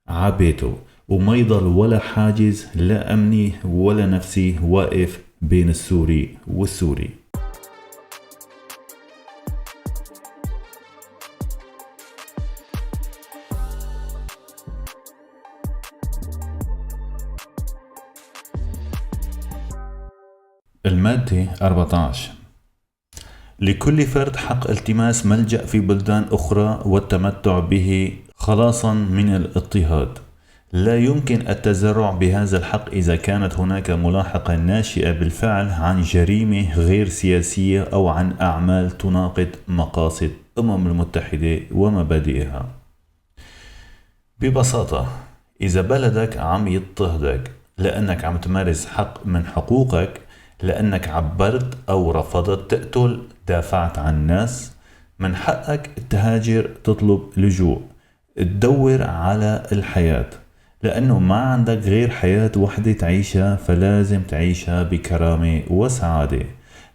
عبيته وما يضل ولا حاجز لا أمني ولا نفسي واقف بين السوري والسوري. المادة 14: لكل فرد حق التماس ملجأ في بلدان أخرى والتمتع به خلاصا من الاضطهاد. لا يمكن التذرع بهذا الحق إذا كانت هناك ملاحقة ناشئة بالفعل عن جريمة غير سياسية أو عن أعمال تناقض مقاصد الأمم المتحدة ومبادئها. ببساطة، إذا بلدك عم يضطهدك لأنك عم تمارس حق من حقوقك، لأنك عبرت أو رفضت تقتل، دافعت عن الناس، من حقك تهاجر، تطلب لجوء. تدور على الحياة، لأنه ما عندك غير حياة وحدة تعيشها، فلازم تعيشها بكرامة وسعادة.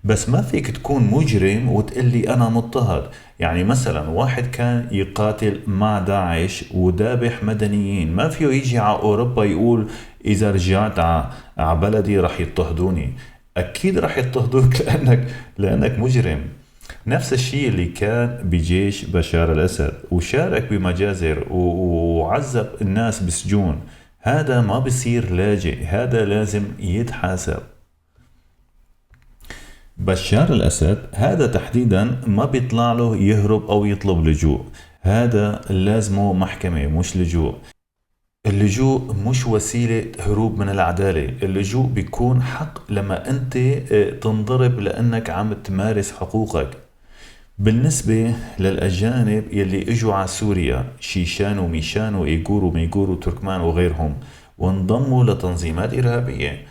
بس ما فيك تكون مجرم وتقلي أنا مضطهد. مثلا واحد كان يقاتل مع داعش ودابح مدنيين، ما فيه يجي على أوروبا يقول إذا رجعت على بلدي رح يضطهدوني. أكيد رح يضطهدوك لأنك مجرم. نفس الشيء اللي كان بجيش بشار الأسد وشارك بمجازر وعذب الناس بسجون، هذا ما بصير لاجئ، هذا لازم يتحاسب. بشار الأسد هذا تحديدا ما بيطلع له يهرب أو يطلب لجوء، هذا لازمه محكمة مش لجوء. اللجوء مش وسيلة هروب من العدالة، اللجوء بيكون حق لما أنت تنضرب لأنك عم تمارس حقوقك. بالنسبة للأجانب يلي اجوا على سوريا، شيشان وميشان وإيغور وميغور وتركمان وغيرهم، وانضموا لتنظيمات إرهابية،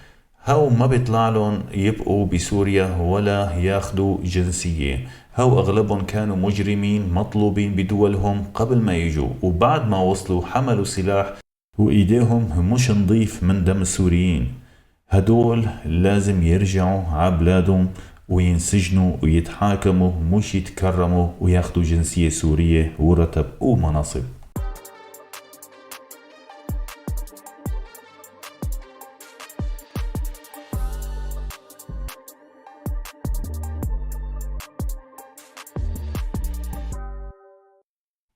هاو ما بيطلع لهم يبقوا بسوريا ولا ياخدوا جنسية. هاو أغلبهم كانوا مجرمين مطلوبين بدولهم قبل ما يجوا، وبعد ما وصلوا حملوا سلاح وإيديهم مش نظيف من دم السوريين. هدول لازم يرجعوا عبلادهم وينسجنوا ويتحاكموا، مش يتكرموا وياخدوا جنسية سورية ورتب ومناصب.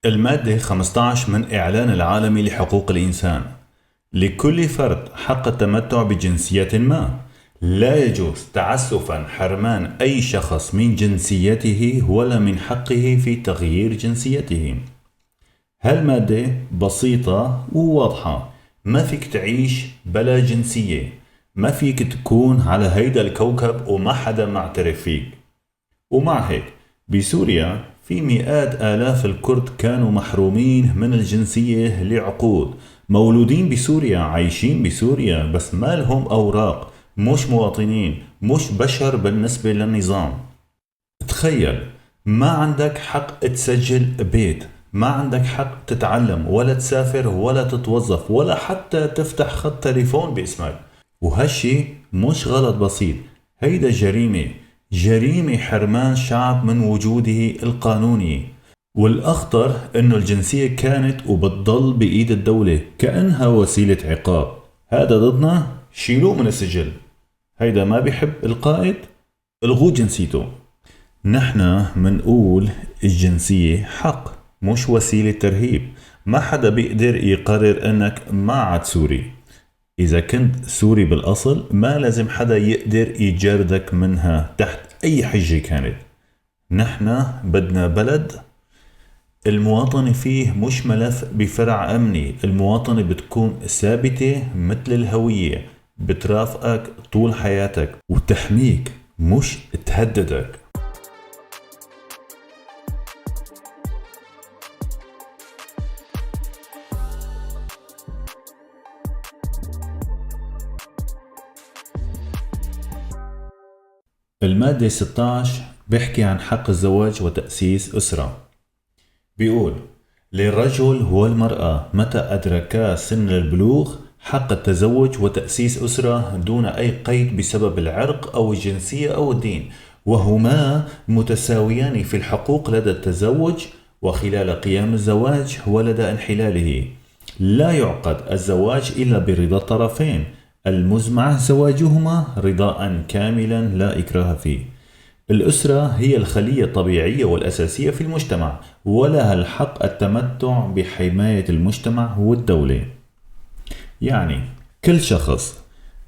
المادة 15 من إعلان العالمي لحقوق الإنسان: لكل فرد حق التمتع بجنسية ما، لا يجوز تعسفا حرمان أي شخص من جنسيته ولا من حقه في تغيير جنسيته. هالمادة بسيطة وواضحة، ما فيك تعيش بلا جنسية، ما فيك تكون على هيدا الكوكب وما حدا معترف فيك. ومع هيك بسوريا في مئات آلاف الكرد كانوا محرومين من الجنسية لعقود، مولودين بسوريا، عايشين بسوريا، بس ما لهم أوراق، مش مواطنين، مش بشر بالنسبة للنظام. تخيل ما عندك حق تسجل بيت، ما عندك حق تتعلم ولا تسافر ولا تتوظف ولا حتى تفتح خط تليفون باسمك. وهالشي مش غلط بسيط، هيدا جريمة، جريمة حرمان شعب من وجوده القانوني. والأخطر إنه الجنسية كانت وبتضل بإيد الدولة كأنها وسيلة عقاب. هذا ضدنا، شيلوه من السجل، هيدا ما بيحب القائد، الغوا جنسيته. نحن منقول الجنسية حق مش وسيلة ترهيب، ما حدا بيقدر يقرر انك ما عاد سوري. إذا كنت سوري بالأصل ما لازم حدا يقدر يجردك منها تحت أي حجة كانت. نحن بدنا بلد المواطنة فيه مش ملف بفرع أمني، المواطنة بتكون ثابتة مثل الهوية، بترافقك طول حياتك وتحميك مش تهددك. المادة 16 بيحكي عن حق الزواج وتأسيس أسرة. بيقول للرجل والمرأة متى أدركا سن البلوغ حق التزوج وتأسيس أسرة دون أي قيد بسبب العرق أو الجنسية أو الدين، وهما متساويان في الحقوق لدى التزوج وخلال قيام الزواج ولدى انحلاله. لا يعقد الزواج إلا برضا الطرفين المزمع زواجهما رضاء كاملا لا إكراه فيه. الأسرة هي الخلية الطبيعية والأساسية في المجتمع، ولها الحق التمتع بحماية المجتمع والدولة. يعني كل شخص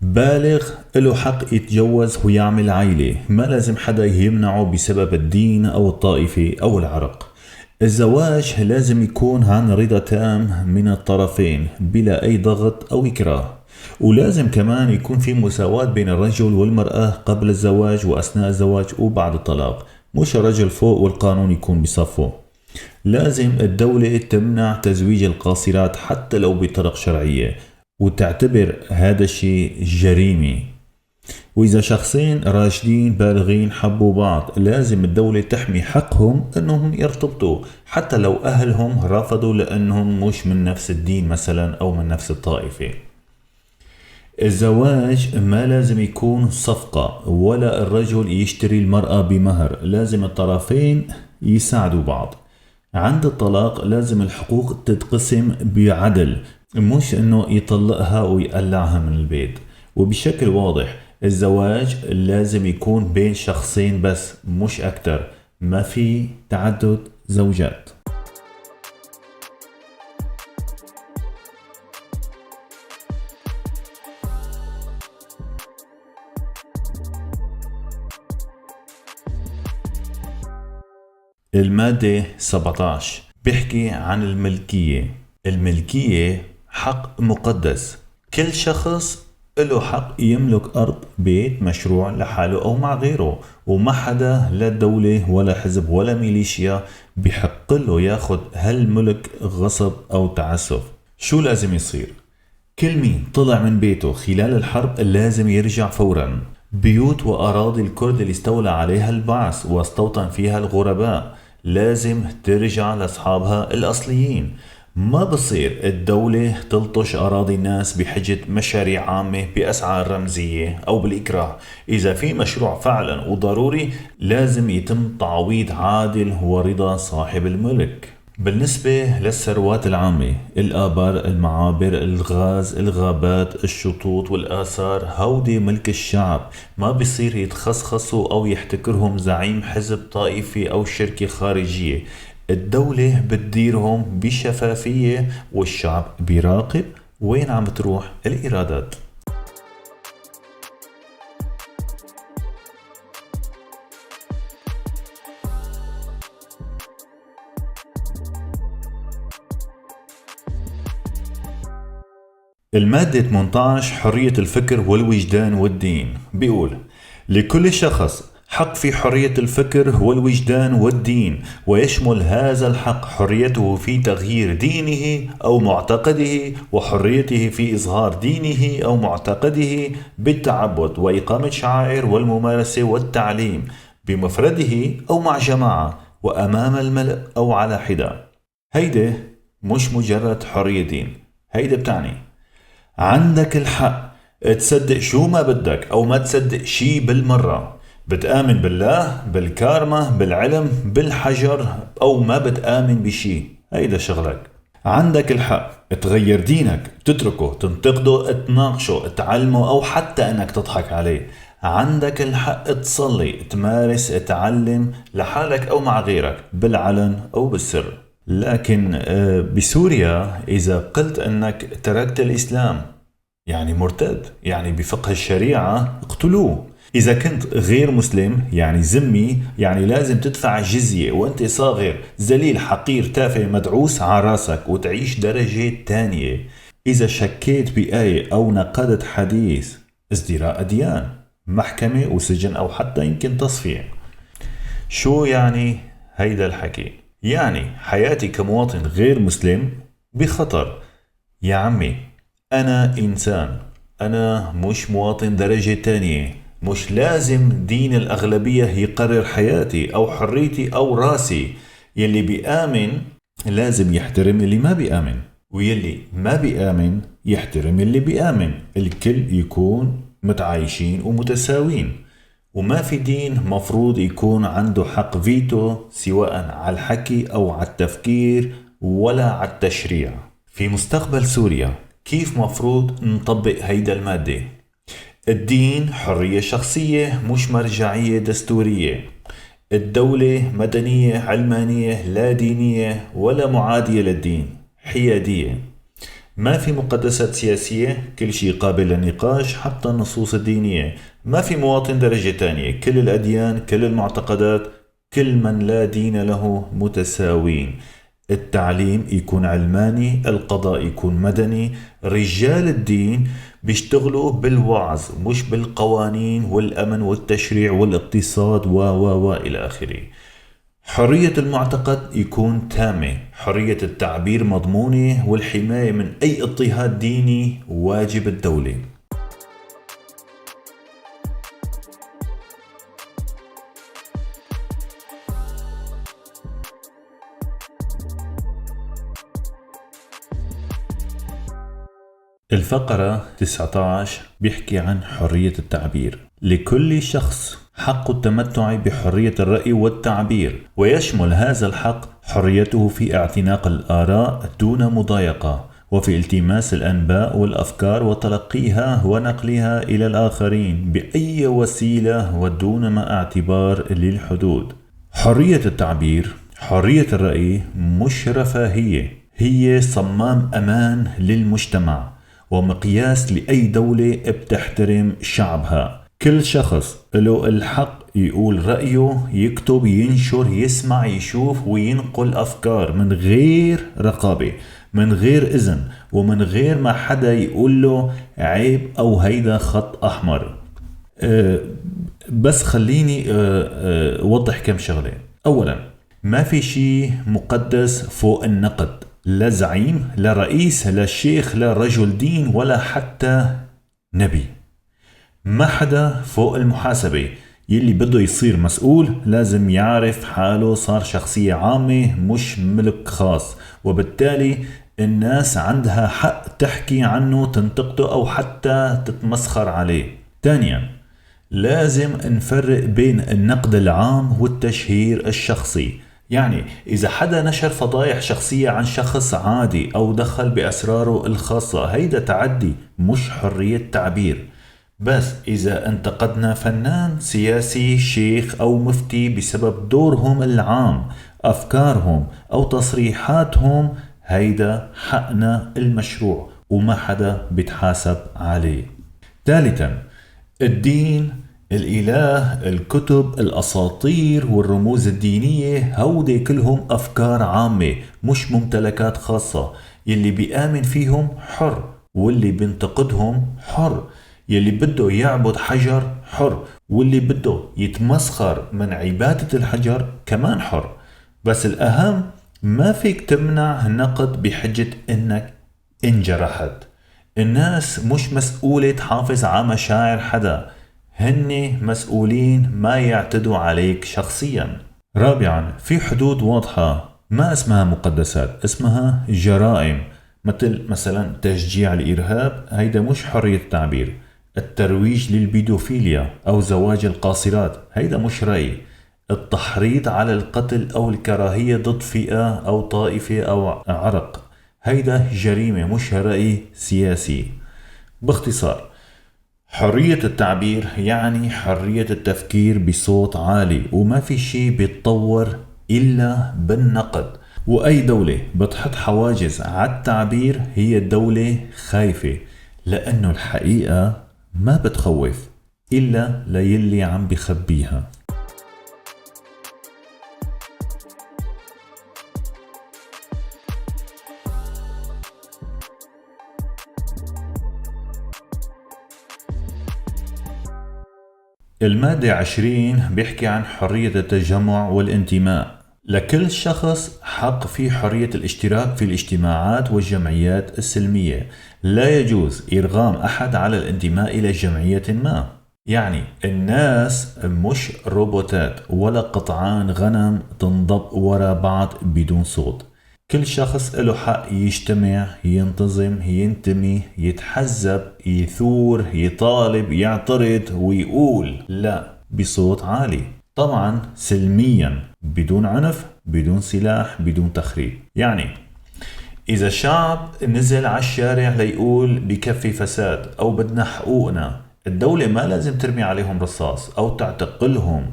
بالغ له حق يتجوز ويعمل عائلة، ما لازم حدا يمنعه بسبب الدين أو الطائفة أو العرق. الزواج لازم يكون عن رضا تام من الطرفين بلا أي ضغط أو إكراه، ولازم كمان يكون في مساواة بين الرجل والمرأة قبل الزواج وأثناء الزواج وبعد الطلاق، مش الرجل فوق والقانون يكون بصفه. لازم الدولة تمنع تزويج القاصرات حتى لو بطرق شرعية، وتعتبر هذا الشيء جريمة. وإذا شخصين راشدين بالغين حبوا بعض لازم الدولة تحمي حقهم أنهم يرتبطوا، حتى لو أهلهم رفضوا لأنهم مش من نفس الدين مثلا أو من نفس الطائفة. الزواج ما لازم يكون صفقة، ولا الرجل يشتري المرأة بمهر، لازم الطرفين يساعدوا بعض. عند الطلاق لازم الحقوق تتقسم بعدل، مش انه يطلقها ويقلعها من البيت. وبشكل واضح الزواج لازم يكون بين شخصين بس، مش أكتر، ما في تعدد زوجات. المادة 17 بيحكي عن الملكية. الملكية حق مقدس، كل شخص له حق يملك أرض، بيت، مشروع لحاله أو مع غيره، وما حدا لا دولة ولا حزب ولا ميليشيا بحق له ياخد هالملك غصب أو تعسف. شو لازم يصير؟ كل مين طلع من بيته خلال الحرب لازم يرجع فورا. بيوت وأراضي الكرد اللي استولى عليها البعث واستوطن فيها الغرباء لازم ترجع لأصحابها الأصليين. ما بصير الدولة تلطش أراضي الناس بحجة مشاريع عامة بأسعار رمزية أو بالإكراه. إذا في مشروع فعلا وضروري لازم يتم تعويض عادل ورضا صاحب الملك. بالنسبة للثروات العامة، الآبار، المعابر، الغاز، الغابات، الشطوط والآثار، هودي ملك الشعب، ما بصير يتخصخصوا أو يحتكرهم زعيم حزب طائفي أو شركة خارجية. الدولة بتديرهم بشفافية والشعب بيراقب وين عم تروح الإيرادات. المادة 18 حرية الفكر والوجدان والدين، بيقول لكل شخص حق في حرية الفكر والوجدان والدين، ويشمل هذا الحق حريته في تغيير دينه أو معتقده، وحريته في إظهار دينه أو معتقده بالتعبد وإقامة شعائر والممارسة والتعليم بمفرده أو مع جماعة وأمام الملأ أو على حدة. هيدا مش مجرد حرية دين، هيدا بتعني عندك الحق تصدق شو ما بدك أو ما تصدق شي بالمرة. بتآمن بالله، بالكارما، بالعلم، بالحجر، أو ما بتآمن بشي، هيدا شغلك. عندك الحق تغير دينك، تتركه، تنتقده، تناقشه، تعلمه، أو حتى أنك تضحك عليه. عندك الحق تصلي، تمارس، تعلم لحالك أو مع غيرك، بالعلن أو بالسر. لكن بسوريا إذا قلت أنك تركت الإسلام يعني مرتد، يعني بفقه الشريعة اقتلوه. إذا كنت غير مسلم يعني ذمي، يعني لازم تدفع جزية وأنت صاغر ذليل حقير تافه مدعوس على راسك وتعيش درجة تانية. إذا شكيت بآية أو نقدت حديث ازدراء أديان، محكمة وسجن أو حتى يمكن تصفية. شو يعني هيدا الحكي؟ يعني حياتي كمواطن غير مسلم بخطر. يا عمي أنا إنسان، أنا مش مواطن درجة تانية، مش لازم دين الأغلبية يقرر حياتي أو حريتي أو راسي. يلي بيآمن لازم يحترم اللي ما بيآمن، ويلي ما بيآمن يحترم اللي بيآمن. الكل يكون متعايشين ومتساوين، وما في دين مفروض يكون عنده حق فيتو سواء على الحكي أو على التفكير ولا على التشريع. في مستقبل سوريا كيف مفروض نطبق هيدا المادة؟ الدين حرية شخصية مش مرجعية دستورية. الدولة مدنية علمانية لا دينية ولا معادية للدين، حيادية. ما في مقدسات سياسية، كل شيء قابل للنقاش حتى النصوص الدينية. ما في مواطن درجة تانية، كل الأديان كل المعتقدات كل من لا دين له متساوين. التعليم يكون علماني، القضاء يكون مدني، رجال الدين بيشتغلوا بالوعظ مش بالقوانين والأمن والتشريع والاقتصاد و و و إلى آخره. حرية المعتقد يكون تامة، حرية التعبير مضمونة، والحماية من أي اضطهاد ديني واجب الدولة. الفقرة 19 بيحكي عن حرية التعبير. لكل شخص حق التمتع بحرية الرأي والتعبير، ويشمل هذا الحق حريته في اعتناق الآراء دون مضايقة، وفي التماس الأنباء والأفكار وتلقيها ونقلها إلى الآخرين بأي وسيلة ودون ما اعتبار للحدود. حرية التعبير، حرية الرأي مش رفاهية، هي صمام أمان للمجتمع ومقياس لأي دولة بتحترم شعبها. كل شخص له الحق يقول رأيه، يكتب، ينشر، يسمع، يشوف وينقل أفكار من غير رقابة، من غير إذن، ومن غير ما حدا يقول له عيب أو هيدا خط أحمر. بس خليني أوضح كم شغلة. أولا، ما في شي مقدس فوق النقد، لا زعيم، لا رئيس، لا شيخ، لا رجل دين، ولا حتى نبي. ما حدا فوق المحاسبة. يلي بده يصير مسؤول لازم يعرف حاله صار شخصية عامة مش ملك خاص، وبالتالي الناس عندها حق تحكي عنه، تنتقده، أو حتى تتمسخر عليه. ثانيا، لازم نفرق بين النقد العام والتشهير الشخصي. يعني إذا حدا نشر فضايح شخصية عن شخص عادي أو دخل بأسراره الخاصة، هيدا تعدي مش حرية تعبير. بس إذا انتقدنا فنان، سياسي، شيخ أو مفتي بسبب دورهم العام، أفكارهم أو تصريحاتهم، هيدا حقنا المشروع وما حدا بيتحاسب عليه. ثالثا، الدين، الإله، الكتب، الأساطير والرموز الدينية، هودي كلهم أفكار عامة مش ممتلكات خاصة. يلي بيآمن فيهم حر، واللي بينتقدهم حر، يلي بده يعبد حجر حر، واللي بده يتمسخر من عبادة الحجر كمان حر. بس الأهم، ما فيك تمنع النقد بحجة إنك انجرحت. الناس مش مسؤولة تحافظ على مشاعر حدا، هن مسؤولين ما يعتدوا عليك شخصيا. رابعا، في حدود واضحة ما اسمها مقدسات، اسمها جرائم، مثل مثلا تشجيع الإرهاب، هيدا مش حرية التعبير. الترويج للبيدوفيليا أو زواج القاصرات، هيدا مش رأي. التحريض على القتل أو الكراهية ضد فئة أو طائفة أو عرق، هيدا جريمة مش رأي سياسي. باختصار، حرية التعبير يعني حرية التفكير بصوت عالي، وما في شي بيتطور إلا بالنقد. وأي دولة بتحط حواجز على التعبير هي دولة خايفة، لأنه الحقيقة ما بتخوف إلا ليلي عم بخبيها. المادة 20 بيحكي عن حرية التجمع والانتماء. لكل شخص حق في حرية الاشتراك في الاجتماعات والجمعيات السلمية. لا يجوز إرغام أحد على الانتماء إلى جمعية ما. يعني الناس مش روبوتات ولا قطعان غنم تنضب ورا بعض بدون صوت. كل شخص له حق يجتمع، ينتظم، ينتمي، يتحزب، يثور، يطالب، يعترض، ويقول لا بصوت عالي، طبعا سلميا، بدون عنف، بدون سلاح، بدون تخريب. يعني إذا شعب نزل على الشارع ليقول بكفي فساد أو بدنا حقوقنا، الدولة ما لازم ترمي عليهم رصاص أو تعتقلهم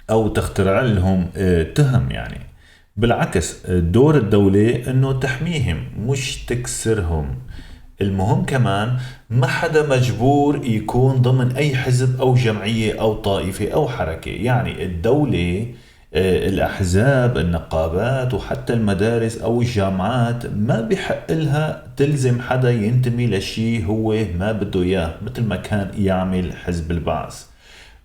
أو تخترع لهم تهم. يعني بالعكس، دور الدولة إنه تحميهم مش تكسرهم. المهم كمان ما حدا مجبور يكون ضمن أي حزب أو جمعية أو طائفة أو حركة. يعني الدولة، الأحزاب، النقابات، وحتى المدارس أو الجامعات ما بحق لها تلزم حدا ينتمي لشي هو ما بده إياه، مثل ما كان يعمل حزب البعث.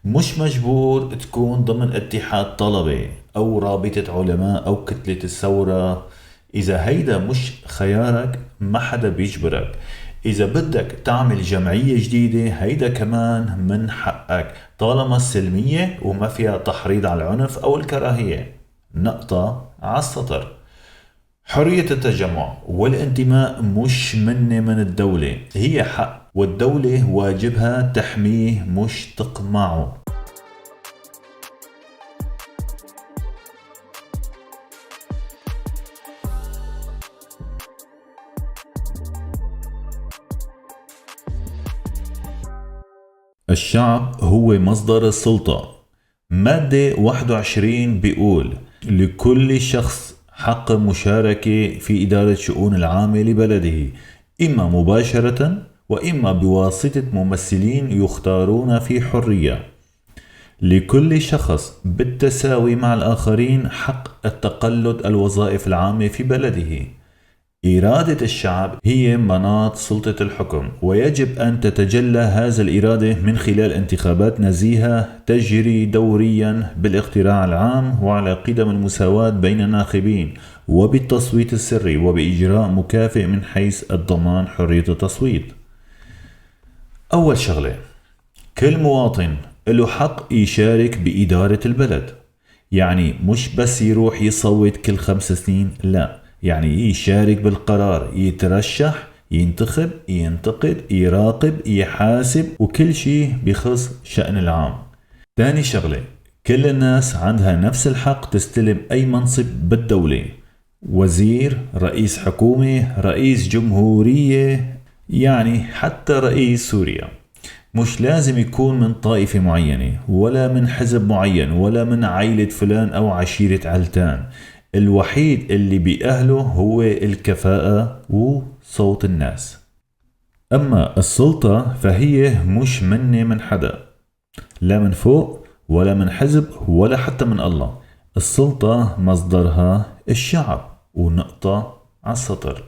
مش مجبور تكون ضمن اتحاد طلبة أو رابطة علماء أو كتلة الثورة. إذا هيدا مش خيارك ما حدا بيجبرك. إذا بدك تعمل جمعية جديدة هيدا كمان من حقك، طالما السلمية وما فيها تحريض على العنف أو الكراهية. نقطة على السطر. حرية التجمع والانتماء مش منة من الدولة، هي حق، والدولة واجبها تحميه مش تقمعه. الشعب هو مصدر السلطة. مادة 21 بيقول لكل شخص حق مشاركة في إدارة شؤون العامة لبلده، إما مباشرة وإما بواسطة ممثلين يختارون في حرية. لكل شخص بالتساوي مع الآخرين حق التقلد الوظائف العامة في بلده. إرادة الشعب هي مناط سلطة الحكم، ويجب أن تتجلى هذا الإرادة من خلال انتخابات نزيهة تجري دوريا بالاقتراع العام وعلى قدم المساواة بين الناخبين، وبالتصويت السري، وبإجراء مكافئ من حيث الضمان حرية التصويت. أول شغلة، كل مواطن له حق يشارك بإدارة البلد، يعني مش بس يروح يصوت كل 5 سنين، لا، يعني يشارك بالقرار، يترشح، ينتخب، ينتقد، يراقب، يحاسب، وكل شيء بخص شأن العام. تاني شغلة، كل الناس عندها نفس الحق تستلم أي منصب بالدولة، وزير، رئيس حكومة، رئيس جمهورية، يعني حتى رئيس سوريا. مش لازم يكون من طائفة معينة، ولا من حزب معين، ولا من عائلة فلان أو عشيرة علتان. الوحيد اللي بأهله هو الكفاءة وصوت الناس. أما السلطة فهي مش منة من حدا، لا من فوق ولا من حزب ولا حتى من الله. السلطة مصدرها الشعب، ونقطة على السطر.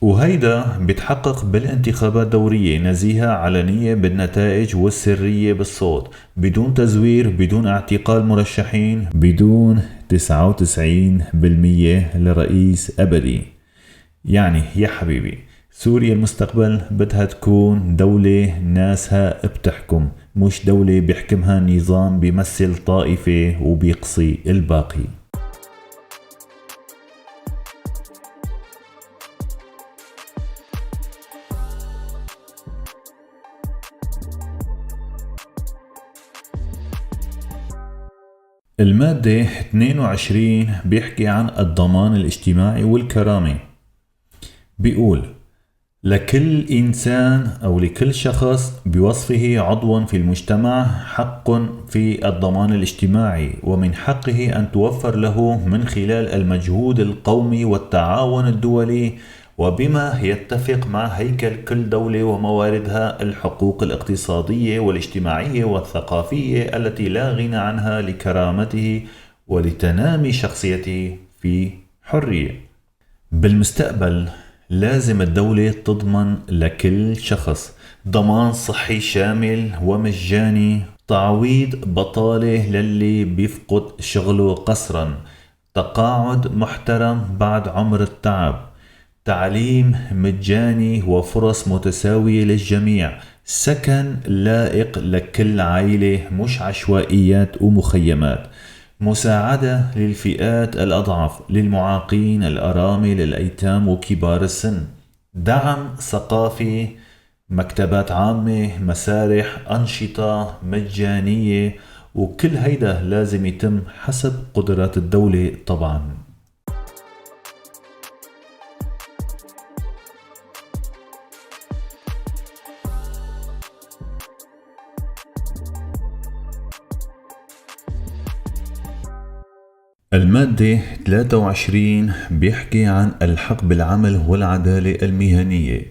وهيدا بيتحقق بالانتخابات دورية نزيهة علنية بالنتائج والسرية بالصوت، بدون تزوير، بدون اعتقال مرشحين، بدون 99% لرئيس أبدي. يعني يا حبيبي، سوريا المستقبل بدها تكون دولة ناسها بتحكم، مش دولة بيحكمها نظام بيمثل طائفة وبيقصي الباقي. المادة 22 بيحكي عن الضمان الاجتماعي والكرامة. بيقول لكل إنسان أو لكل شخص بوصفه عضوا في المجتمع حق في الضمان الاجتماعي، ومن حقه أن توفر له من خلال المجهود القومي والتعاون الدولي وبما يتفق مع هيكل كل دولة ومواردها الحقوق الاقتصادية والاجتماعية والثقافية التي لا غنى عنها لكرامته ولتنامي شخصيته في حرية. بالمستقبل لازم الدولة تضمن لكل شخص ضمان صحي شامل ومجاني، تعويض بطالة للي بيفقد شغله قسرا، تقاعد محترم بعد عمر التعب، تعليم مجاني وفرص متساوية للجميع، سكن لائق لكل عائلة مش عشوائيات ومخيمات، مساعدة للفئات الأضعف، للمعاقين، الأرامل، الأيتام وكبار السن، دعم ثقافي، مكتبات عامة، مسارح، أنشطة مجانية، وكل هيدا لازم يتم حسب قدرات الدولة طبعا. المادة 23 بيحكي عن الحق بالعمل والعدالة المهنية.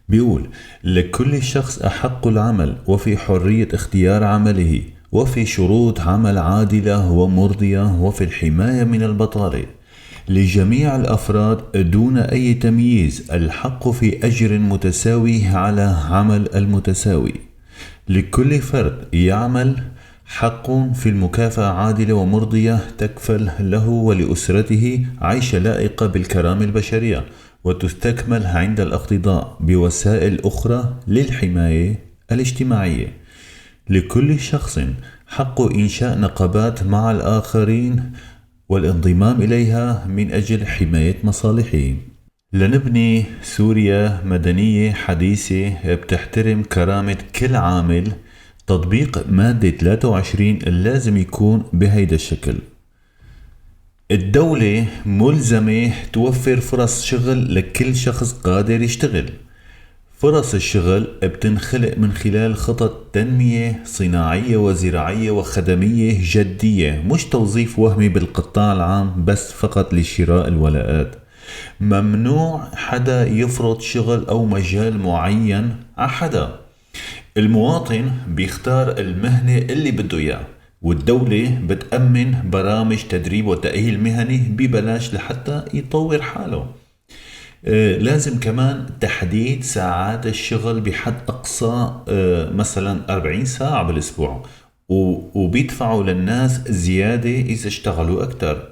بيقول لكل شخص أحق العمل وفي حرية اختيار عمله وفي شروط عمل عادلة ومرضية وفي الحماية من البطالة. لجميع الأفراد دون أي تمييز الحق في أجر متساوي على عمل المتساوي. لكل فرد يعمل حق في المكافأة عادلة ومرضية تكفل له ولأسرته عيشة لائقة بالكرامة البشرية وتستكمل عند الاقتضاء بوسائل أخرى للحماية الاجتماعية. لكل شخص حق إنشاء نقابات مع الآخرين والانضمام إليها من أجل حماية مصالحه. لنبني سوريا مدنية حديثة بتحترم كرامة كل عامل، تطبيق مادة 23 لازم يكون بهيدا الشكل. الدولة ملزمة توفر فرص شغل لكل شخص قادر يشتغل. فرص الشغل بتنخلق من خلال خطط تنمية صناعية وزراعية وخدمية جدية، مش توظيف وهمي بالقطاع العام بس فقط لشراء الولاءات. ممنوع حدا يفرض شغل أو مجال معين على حدا. المواطن بيختار المهنة اللي بده إياه، والدولة بتأمن برامج تدريب وتأهيل مهني ببلاش لحتى يطور حاله. لازم كمان تحديد ساعات الشغل بحد أقصى، مثلا 40 ساعة بالأسبوع، وبيدفعوا للناس زيادة إذا اشتغلوا أكتر.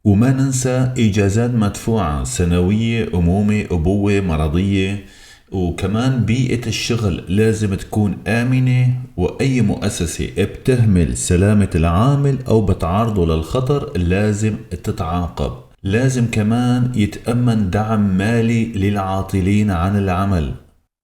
وما ننسى إجازات مدفوعة سنوية، أمومة، أبوة، مرضية. وكمان بيئة الشغل لازم تكون آمنة، وأي مؤسسة بتهمل سلامة العامل أو بتعرضه للخطر لازم تتعاقب. لازم كمان يتأمن دعم مالي للعاطلين عن العمل،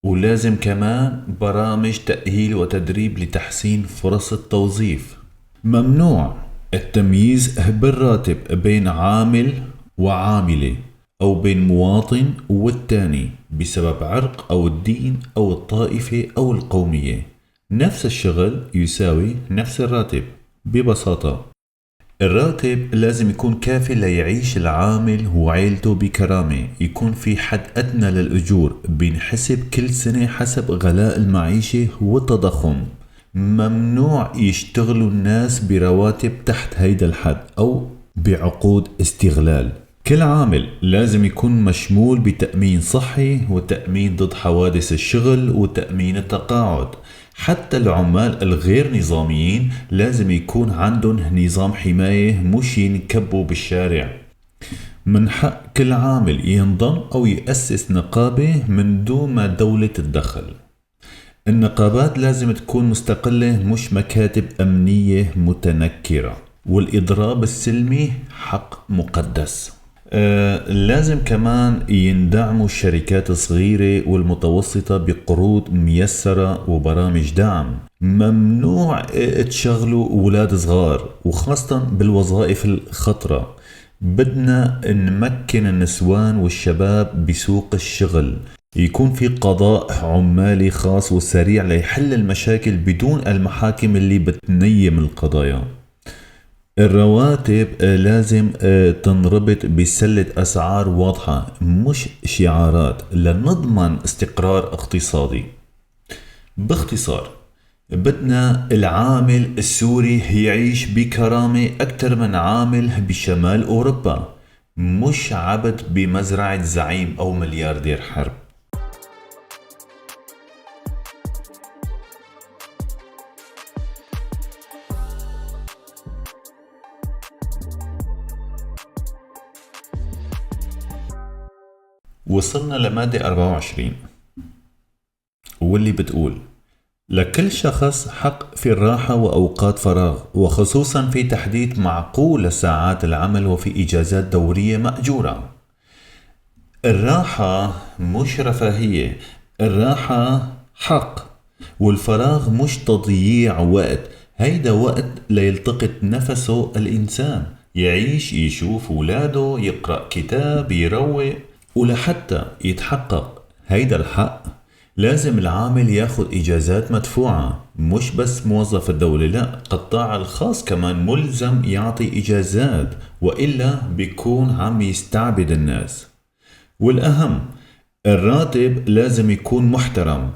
ولازم كمان برامج تأهيل وتدريب لتحسين فرص التوظيف. ممنوع التمييز بالراتب بين عامل وعاملة أو بين مواطن والتاني بسبب عرق أو الدين أو الطائفة أو القومية. نفس الشغل يساوي نفس الراتب. ببساطة الراتب لازم يكون كافي ليعيش العامل وعيلته بكرامة، يكون في حد أدنى للأجور بينحسب كل سنة حسب غلاء المعيشة والتضخم. ممنوع يشتغلوا الناس برواتب تحت هيدا الحد أو بعقود استغلال. كل عامل لازم يكون مشمول بتأمين صحي وتأمين ضد حوادث الشغل وتأمين التقاعد. حتى العمال الغير نظاميين لازم يكون عندهم نظام حماية، مش ينكبوا بالشارع. من حق كل عامل ينضم أو يأسس نقابة من دون ما الدولة تتدخل. النقابات لازم تكون مستقلة، مش مكاتب أمنية متنكرة. والإضراب السلمي حق مقدس. لازم كمان يندعموا الشركات الصغيرة والمتوسطة بقروض ميسرة وبرامج دعم. ممنوع تشغلوا أولاد صغار، وخاصة بالوظائف الخطرة. بدنا نمكن النسوان والشباب بسوق الشغل، يكون في قضاء عمالي خاص وسريع ليحل المشاكل بدون المحاكم اللي بتنيم القضايا. الرواتب لازم تنربط بسلة أسعار واضحة، مش شعارات، لنضمن استقرار اقتصادي. باختصار، بدنا العامل السوري يعيش بكرامة أكثر من عامل بشمال أوروبا، مش عبد بمزرعة زعيم أو ملياردير حرب. وصلنا لمادة 24 واللي بتقول لكل شخص حق في الراحة وأوقات فراغ، وخصوصا في تحديد معقول لساعات العمل وفي إجازات دورية مأجورة. الراحة مش رفاهية، الراحة حق، والفراغ مش تضييع وقت. هيدا وقت ليلتقط نفسه الإنسان، يعيش، يشوف ولاده، يقرأ كتاب، يروق. ولحتى يتحقق هيدا الحق لازم العامل ياخد إجازات مدفوعة، مش بس موظف الدولة، لا، قطاع الخاص كمان ملزم يعطي إجازات، وإلا بيكون عم يستعبد الناس. والأهم، الراتب لازم يكون محترم.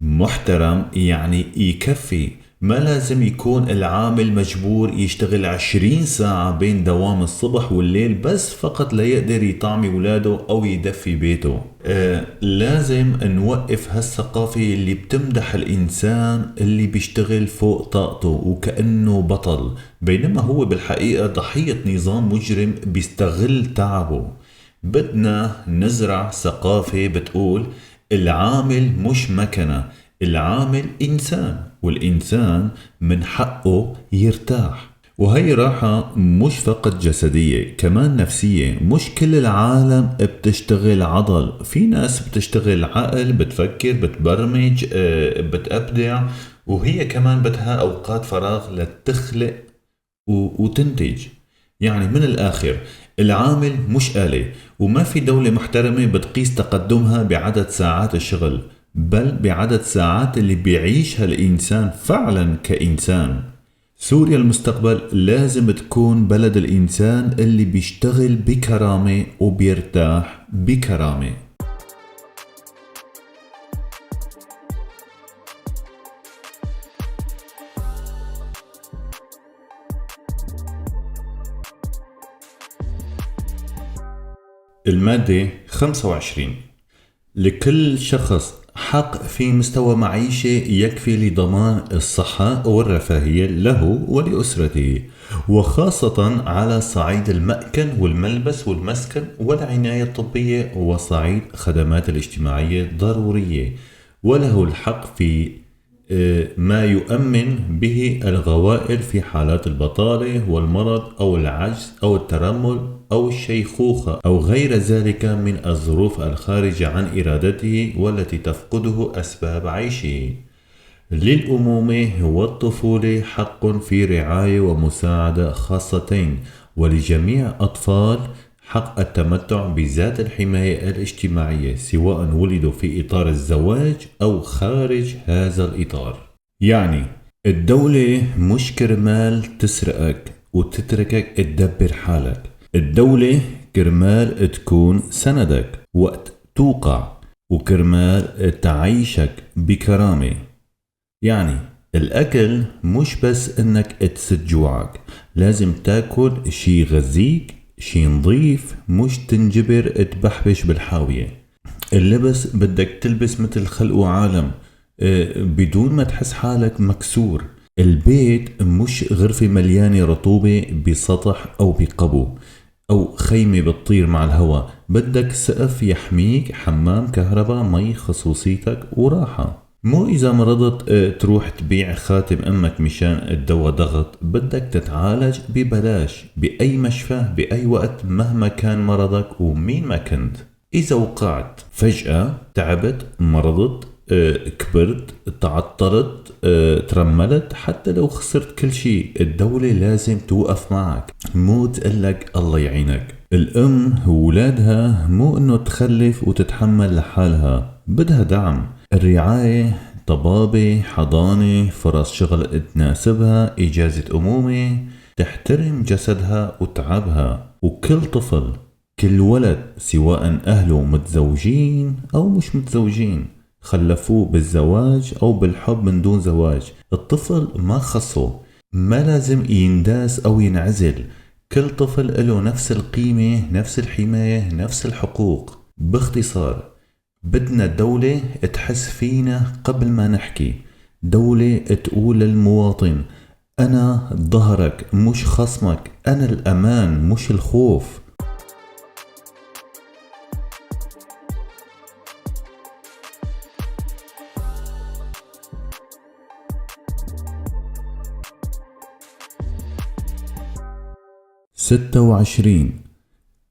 محترم يعني يكفي، ما لازم يكون العامل مجبور يشتغل 20 ساعة بين دوام الصبح والليل بس فقط ليقدر يطعمي ولاده أو يدفي بيته. لازم نوقف هالثقافة اللي بتمدح الإنسان اللي بيشتغل فوق طاقته وكأنه بطل، بينما هو بالحقيقة ضحية نظام مجرم بيستغل تعبه. بدنا نزرع ثقافة بتقول العامل مش مكنة، العامل إنسان، والإنسان من حقه يرتاح. وهي راحة مش فقط جسدية، كمان نفسية. مش كل العالم بتشتغل عضل، في ناس بتشتغل عقل، بتفكر، بتبرمج، بتأبدع، وهي كمان بدها أوقات فراغ لتخلق وتنتج. يعني من الآخر العامل مش آلة، وما في دولة محترمة بتقيس تقدمها بعدد ساعات الشغل، بل بعدد ساعات اللي بيعيشها الإنسان فعلا كإنسان. سوريا المستقبل لازم تكون بلد الإنسان اللي بيشتغل بكرامة وبيرتاح بكرامة. المادة 25: لكل شخص حق في مستوى معيشة يكفي لضمان الصحة والرفاهية له ولأسرته، وخاصة على صعيد المأكل والملبس والمسكن والعناية الطبية وصعيد خدمات الاجتماعية الضرورية، وله الحق في ما يؤمن به الغوائل في حالات البطالة والمرض أو العجز أو الترمل أو الشيخوخة أو غير ذلك من الظروف الخارجة عن إرادته والتي تفقده أسباب عيشه. للأمومة والطفولة حق في رعاية ومساعدة خاصتين، ولجميع أطفال حق التمتع بذات الحماية الاجتماعية سواء ولدوا في إطار الزواج أو خارج هذا الإطار. يعني الدولة مش كرمال تسرقك وتتركك تدبر حالك، الدولة كرمال تكون سندك وقت توقع، وكرمال تعيشك بكرامة. يعني الأكل مش بس إنك تسد جوعك، لازم تاكل شي غذيك، شي نظيف، مش تنجبر تبحبش بالحاوية. اللبس بدك تلبس مثل خلق وعالم، بدون ما تحس حالك مكسور. البيت مش غرفة مليانة رطوبة بسطح أو بقبو أو خيمة بتطير مع الهواء، بدك سقف يحميك، حمام، كهرباء، مي، خصوصيتك وراحة. مو إذا مرضت تروح تبيع خاتم أمك مشان الدواء ضغط، بدك تتعالج ببلاش بأي مشفى بأي وقت مهما كان مرضك ومين ما كنت. إذا وقعت فجأة، تعبت، مرضت، كبرت، تعطلت، ترملت، حتى لو خسرت كل شيء، الدولة لازم توقف معك، مو تقلك الله يعينك. الأم وولادها مو إنه تخلف وتتحمل لحالها، بدها دعم، الرعاية، طبابة، حضانة، فرص شغل تناسبها، إجازة أمومة، تحترم جسدها وتعبها. وكل طفل، كل ولد، سواء أهله متزوجين أو مش متزوجين، خلفوه بالزواج أو بالحب من دون زواج، الطفل ما خصه، ما لازم ينداس أو ينعزل. كل طفل له نفس القيمة، نفس الحماية، نفس الحقوق. باختصار، بدنا دولة تحس فينا قبل ما نحكي، دولة تقول للمواطن أنا ظهرك مش خصمك، أنا الأمان مش الخوف. 26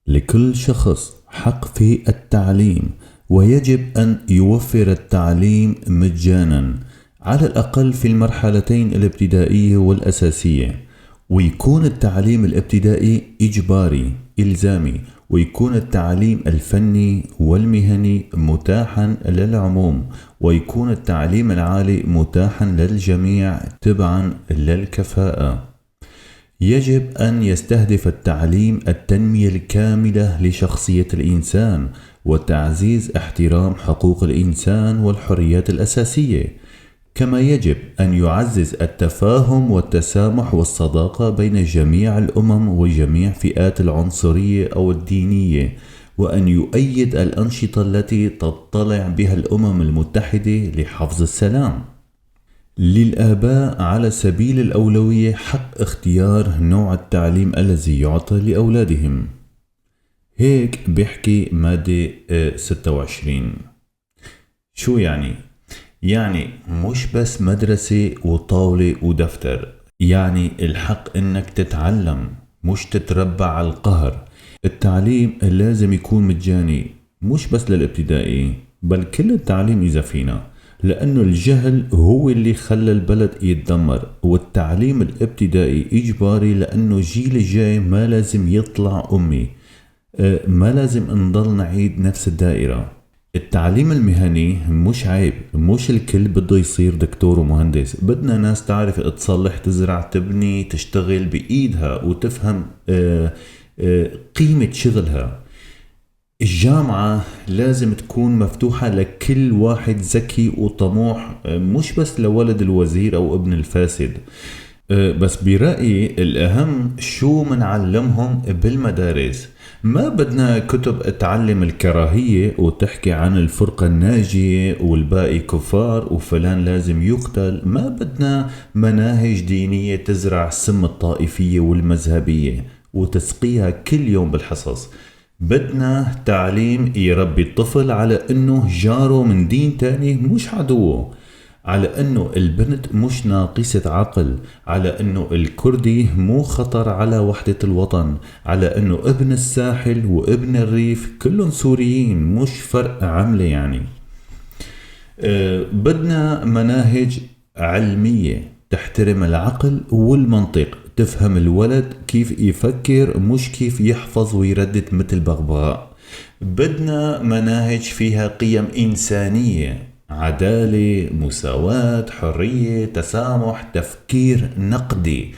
لكل شخص حق في التعليم، ويجب أن يوفر التعليم مجانا على الأقل في المرحلتين الابتدائية والأساسية، ويكون التعليم الابتدائي إجباري إلزامي، ويكون التعليم الفني والمهني متاحا للعموم، ويكون التعليم العالي متاحا للجميع تبعا للكفاءة. يجب أن يستهدف التعليم التنمية الكاملة لشخصية الإنسان وتعزيز احترام حقوق الإنسان والحريات الأساسية، كما يجب أن يعزز التفاهم والتسامح والصداقة بين جميع الأمم وجميع فئات العنصرية أو الدينية، وأن يؤيد الأنشطة التي تطلع بها الأمم المتحدة لحفظ السلام. للآباء على سبيل الأولوية حق اختيار نوع التعليم الذي يعطى لأولادهم. هيك بيحكي مادة 26. شو يعني؟ يعني مش بس مدرسة وطاولة ودفتر، يعني الحق إنك تتعلم مش تتربى على القهر. التعليم لازم يكون مجاني، مش بس للابتدائي بل كل التعليم إذا فينا، لأنه الجهل هو اللي خلى البلد يتدمر. والتعليم الابتدائي إجباري، لأنه الجيل الجاي ما لازم يطلع أمي، ما لازم نضل نعيد نفس الدائرة. التعليم المهني مش عيب، مش الكل بده يصير دكتور ومهندس، بدنا ناس تعرف تصلح، تزرع، تبني، تشتغل بإيدها وتفهم قيمة شغلها. الجامعة لازم تكون مفتوحة لكل واحد ذكي وطموح، مش بس لولد الوزير أو ابن الفاسد. بس برأيي الأهم شو منعلمهم بالمدارس. ما بدنا كتب تعلم الكراهية وتحكي عن الفرقة الناجية والباقي كفار وفلان لازم يقتل. ما بدنا مناهج دينية تزرع سم الطائفية والمذهبية وتسقيها كل يوم بالحصص. بدنا تعليم يربي الطفل على انه جاره من دين تاني مش عدوه، على انه البنت مش ناقصة عقل، على انه الكردي مو خطر على وحدة الوطن، على انه ابن الساحل وابن الريف كلهم سوريين، مش فرق عملة يعني. بدنا مناهج علمية تحترم العقل والمنطق، تفهم الولد كيف يفكر مش كيف يحفظ ويردد مثل بغبغاء. بدنا مناهج فيها قيم إنسانية، عدالة، مساواة، حرية، تسامح، تفكير نقدي.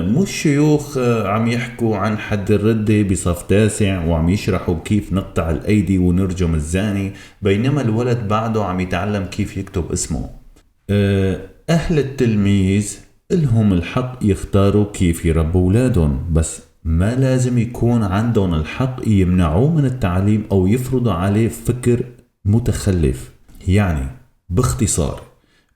مش شيوخ عم يحكوا عن حد الردة بصف تاسع وعم يشرحوا كيف نقطع الأيدي ونرجم الزاني، بينما الولد بعده عم يتعلم كيف يكتب اسمه. أهل التلميذ لهم الحق يختاروا كيف يربوا أولادهم، بس ما لازم يكون عندهم الحق يمنعوه من التعليم أو يفرضوا عليه فكر متخلف. يعني باختصار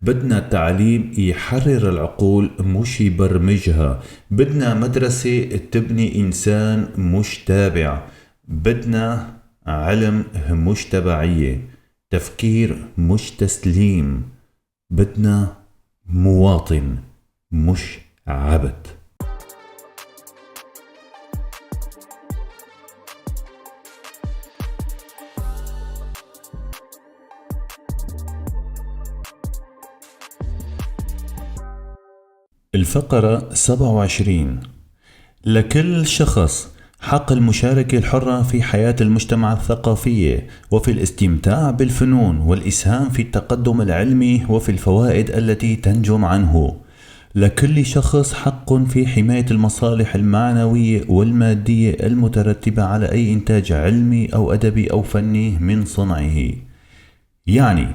بدنا تعليم يحرر العقول مش يبرمجها، بدنا مدرسة تبني إنسان مش تابع، بدنا علم مش تبعية، تفكير مش تسليم، بدنا مواطن مش عبد. الفقرة 27: لكل شخص حق المشاركة الحرة في حياة المجتمع الثقافية وفي الاستمتاع بالفنون والإسهام في التقدم العلمي وفي الفوائد التي تنجم عنه. لكل شخص حق في حماية المصالح المعنوية والمادية المترتبة على أي إنتاج علمي أو أدبي أو فني من صنعه. يعني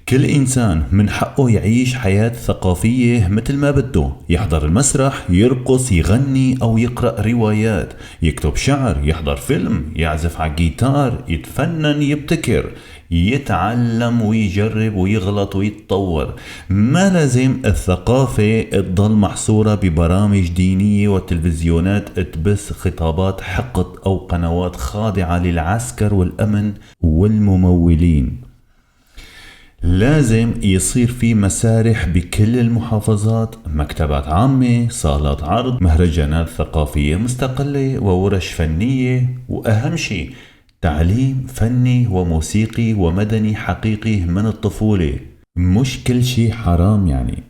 كل إنسان من حقه يعيش حياة ثقافية مثل ما بده، يحضر المسرح، يرقص، يغني أو يقرأ روايات، يكتب شعر، يحضر فيلم، يعزف على جيتار، يتفنن، يبتكر، يتعلم ويجرب ويغلط ويتطور. ما لازم الثقافة تضل محصورة ببرامج دينية وتلفزيونات تبث خطابات حقد أو قنوات خاضعة للعسكر والأمن والممولين. لازم يصير في مسارح بكل المحافظات، مكتبات عامة، صالات عرض، مهرجانات ثقافية مستقلة وورش فنية، وأهم شيء تعليم فني وموسيقي ومدني حقيقي من الطفولة. مش كل شيء حرام يعني.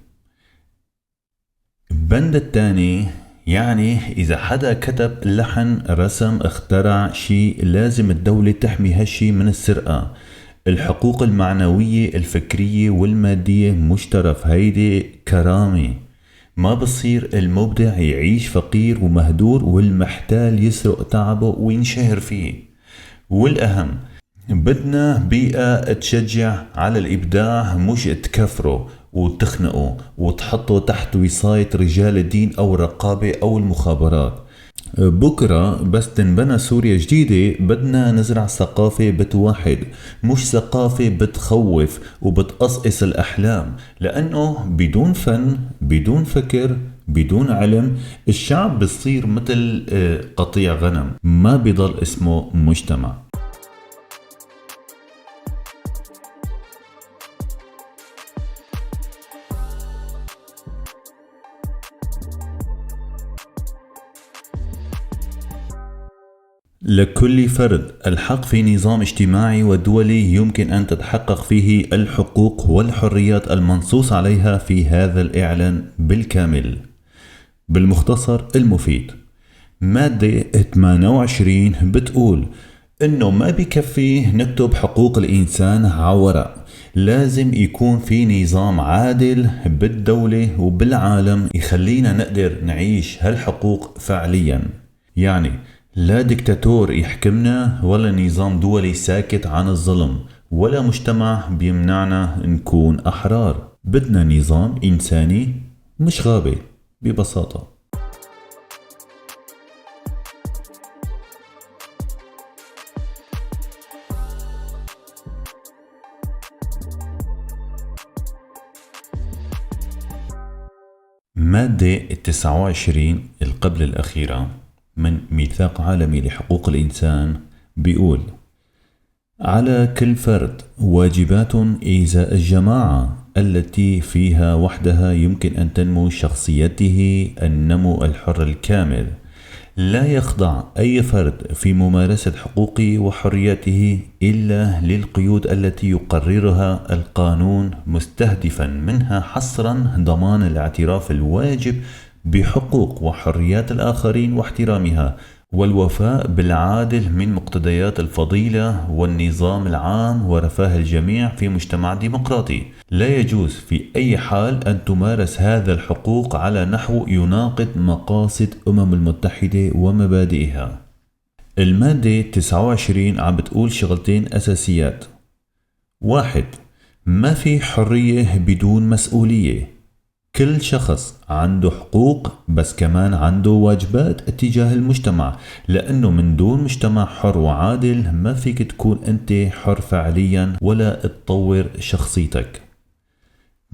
البند الثاني، يعني إذا حدا كتب لحن، رسم، اخترع شيء، لازم الدولة تحمي هالشي من السرقة. الحقوق المعنوية الفكرية والمادية مش ترف، هيدي كرامة. ما بصير المبدع يعيش فقير ومهدور والمحتال يسرق تعبه وينشهر فيه. والأهم بدنا بيئة تشجع على الإبداع، مش تكفره وتخنقه وتحطه تحت وصاية رجال الدين أو الرقابة أو المخابرات. بكرة بس تنبنى سوريا جديدة بدنا نزرع ثقافة بتوحد، مش ثقافة بتخوف وبتقصقص الأحلام، لأنه بدون فن، بدون فكر، بدون علم، الشعب بصير مثل قطيع غنم، ما بيضل اسمه مجتمع. لكل فرد الحق في نظام اجتماعي ودولي يمكن أن تتحقق فيه الحقوق والحريات المنصوص عليها في هذا الإعلان بالكامل. بالمختصر المفيد، مادة 28 بتقول إنه ما بكفي نكتب حقوق الإنسان عورق، لازم يكون في نظام عادل بالدولة وبالعالم يخلينا نقدر نعيش هالحقوق فعليا. يعني لا دكتاتور يحكمنا، ولا نظام دولي ساكت عن الظلم، ولا مجتمع بيمنعنا نكون أحرار. بدنا نظام إنساني مش غابة، ببساطة. مادة 29 القبل الأخيرة من ميثاق عالمي لحقوق الإنسان بيقول: على كل فرد واجبات إزاء الجماعة التي فيها وحدها يمكن أن تنمو شخصيته النمو الحر الكامل. لا يخضع أي فرد في ممارسة حقوقه وحرياته إلا للقيود التي يقررها القانون، مستهدفا منها حصرا ضمان الاعتراف الواجب بحقوق وحريات الآخرين واحترامها، والوفاء بالعادل من مقتضيات الفضيلة والنظام العام ورفاه الجميع في مجتمع ديمقراطي. لا يجوز في أي حال أن تمارس هذا الحقوق على نحو يناقض مقاصد الأمم المتحدة ومبادئها. المادة 29 عم بتقول شغلتين أساسيات. 1، ما في حرية بدون مسؤولية. كل شخص عنده حقوق بس كمان عنده واجبات اتجاه المجتمع، لأنه من دون مجتمع حر وعادل ما فيك تكون أنت حر فعليا ولا تطور شخصيتك.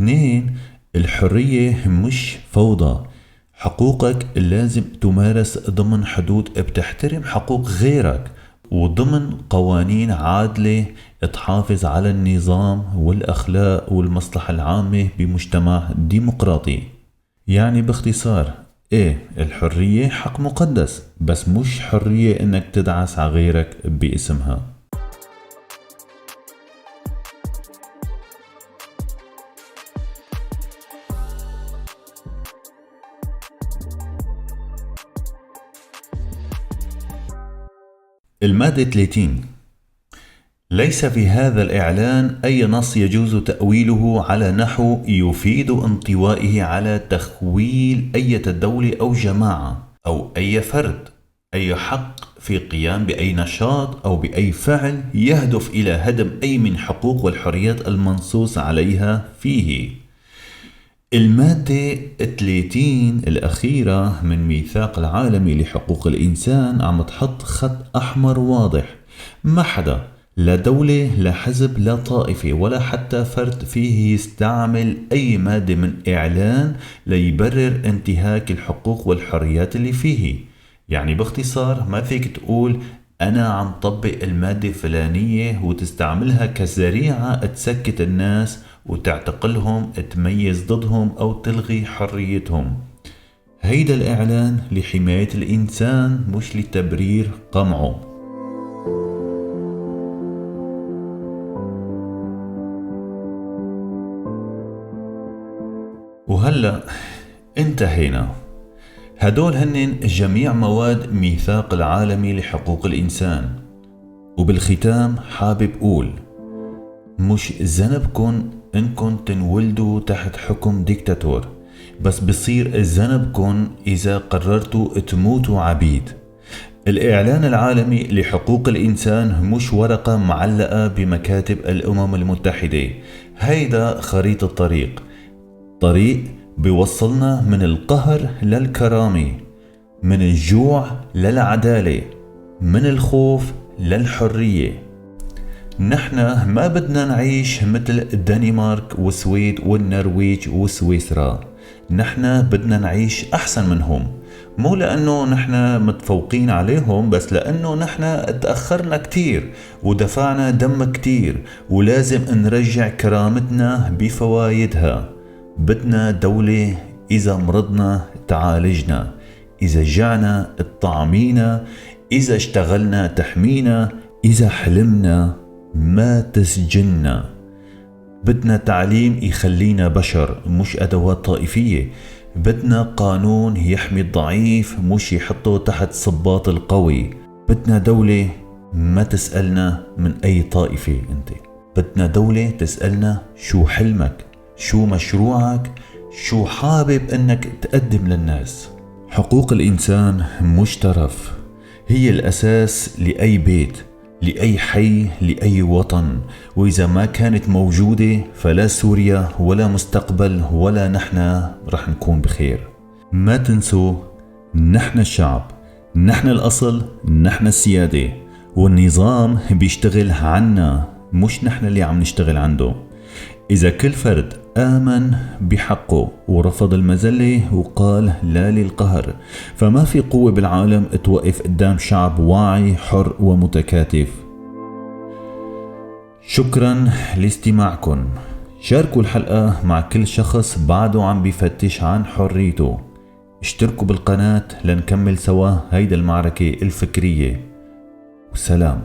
2، الحرية مش فوضى. حقوقك لازم تمارس ضمن حدود بتحترم حقوق غيرك وضمن قوانين عادلة تحافظ على النظام والأخلاق والمصلحة العامة بمجتمع ديمقراطي. يعني باختصار، الحرية حق مقدس، بس مش حرية انك تدعس على غيرك باسمها. المادة 30: ليس في هذا الإعلان أي نص يجوز تأويله على نحو يفيد انطوائه على تخويل أي دولة أو جماعة أو أي فرد أي حق في قيام بأي نشاط أو بأي فعل يهدف إلى هدم أي من حقوق والحريات المنصوص عليها فيه. المادة 30 الأخيرة من ميثاق العالمي لحقوق الإنسان عم تحط خط أحمر واضح، ما حدا، لا دولة لا حزب لا طائفة ولا حتى فرد فيه يستعمل أي مادة من إعلان ليبرر انتهاك الحقوق والحريات اللي فيه. يعني باختصار ما فيك تقول أنا عم طبق المادة الفلانية وتستعملها كذريعة تسكت الناس وتعتقلهم، تميز ضدهم أو تلغي حريتهم. هيدا الإعلان لحماية الإنسان مش لتبرير قمعه. وهلأ انتهينا. هدول هن جميع مواد ميثاق العالمي لحقوق الإنسان. وبالختام حابب أقول مش ذنبكن إنكن تنولدوا تحت حكم ديكتاتور، بس بصير ذنبكن إذا قررتوا تموتوا عبيد. الإعلان العالمي لحقوق الإنسان مش ورقة معلقة بمكاتب الأمم المتحدة، هيدا خريطة الطريق، طريق بيوصلنا من القهر للكرامة، من الجوع للعدالة، من الخوف للحرية. نحن ما بدنا نعيش مثل الدنمارك والسويد والنرويج وسويسرا، نحن بدنا نعيش أحسن منهم، مو لأنه نحن متفوقين عليهم، بس لأنه نحن تأخرنا كتير ودفعنا دم كتير ولازم نرجع كرامتنا بفوايدها. بدنا دولة إذا مرضنا تعالجنا، إذا جعنا تطعمينا، إذا اشتغلنا تحمينا، إذا حلمنا ما تسجننا. بدنا تعليم يخلينا بشر مش أدوات طائفية. بدنا قانون يحمي الضعيف مش يحطه تحت صباط القوي. بدنا دولة ما تسألنا من أي طائفة أنت، بدنا دولة تسألنا شو حلمك، شو مشروعك، شو حابب أنك تقدم للناس. حقوق الإنسان مش ترف، هي الأساس لأي بيت، لأي حي، لأي وطن. وإذا ما كانت موجودة فلا سوريا ولا مستقبل ولا نحن رح نكون بخير. ما تنسوا، نحن الشعب، نحن الأصل، نحن السيادة، والنظام بيشتغل عنا مش نحن اللي عم نشتغل عنده. إذا كل فرد آمن بحقه ورفض المذلة وقال لا للقهر، فما في قوة بالعالم توقف قدام شعب واعي حر ومتكاتف. شكرا لاستماعكم. شاركوا الحلقة مع كل شخص بعده عم بفتش عن حريته. اشتركوا بالقناة لنكمل سوا هيدا المعركة الفكرية. وسلام.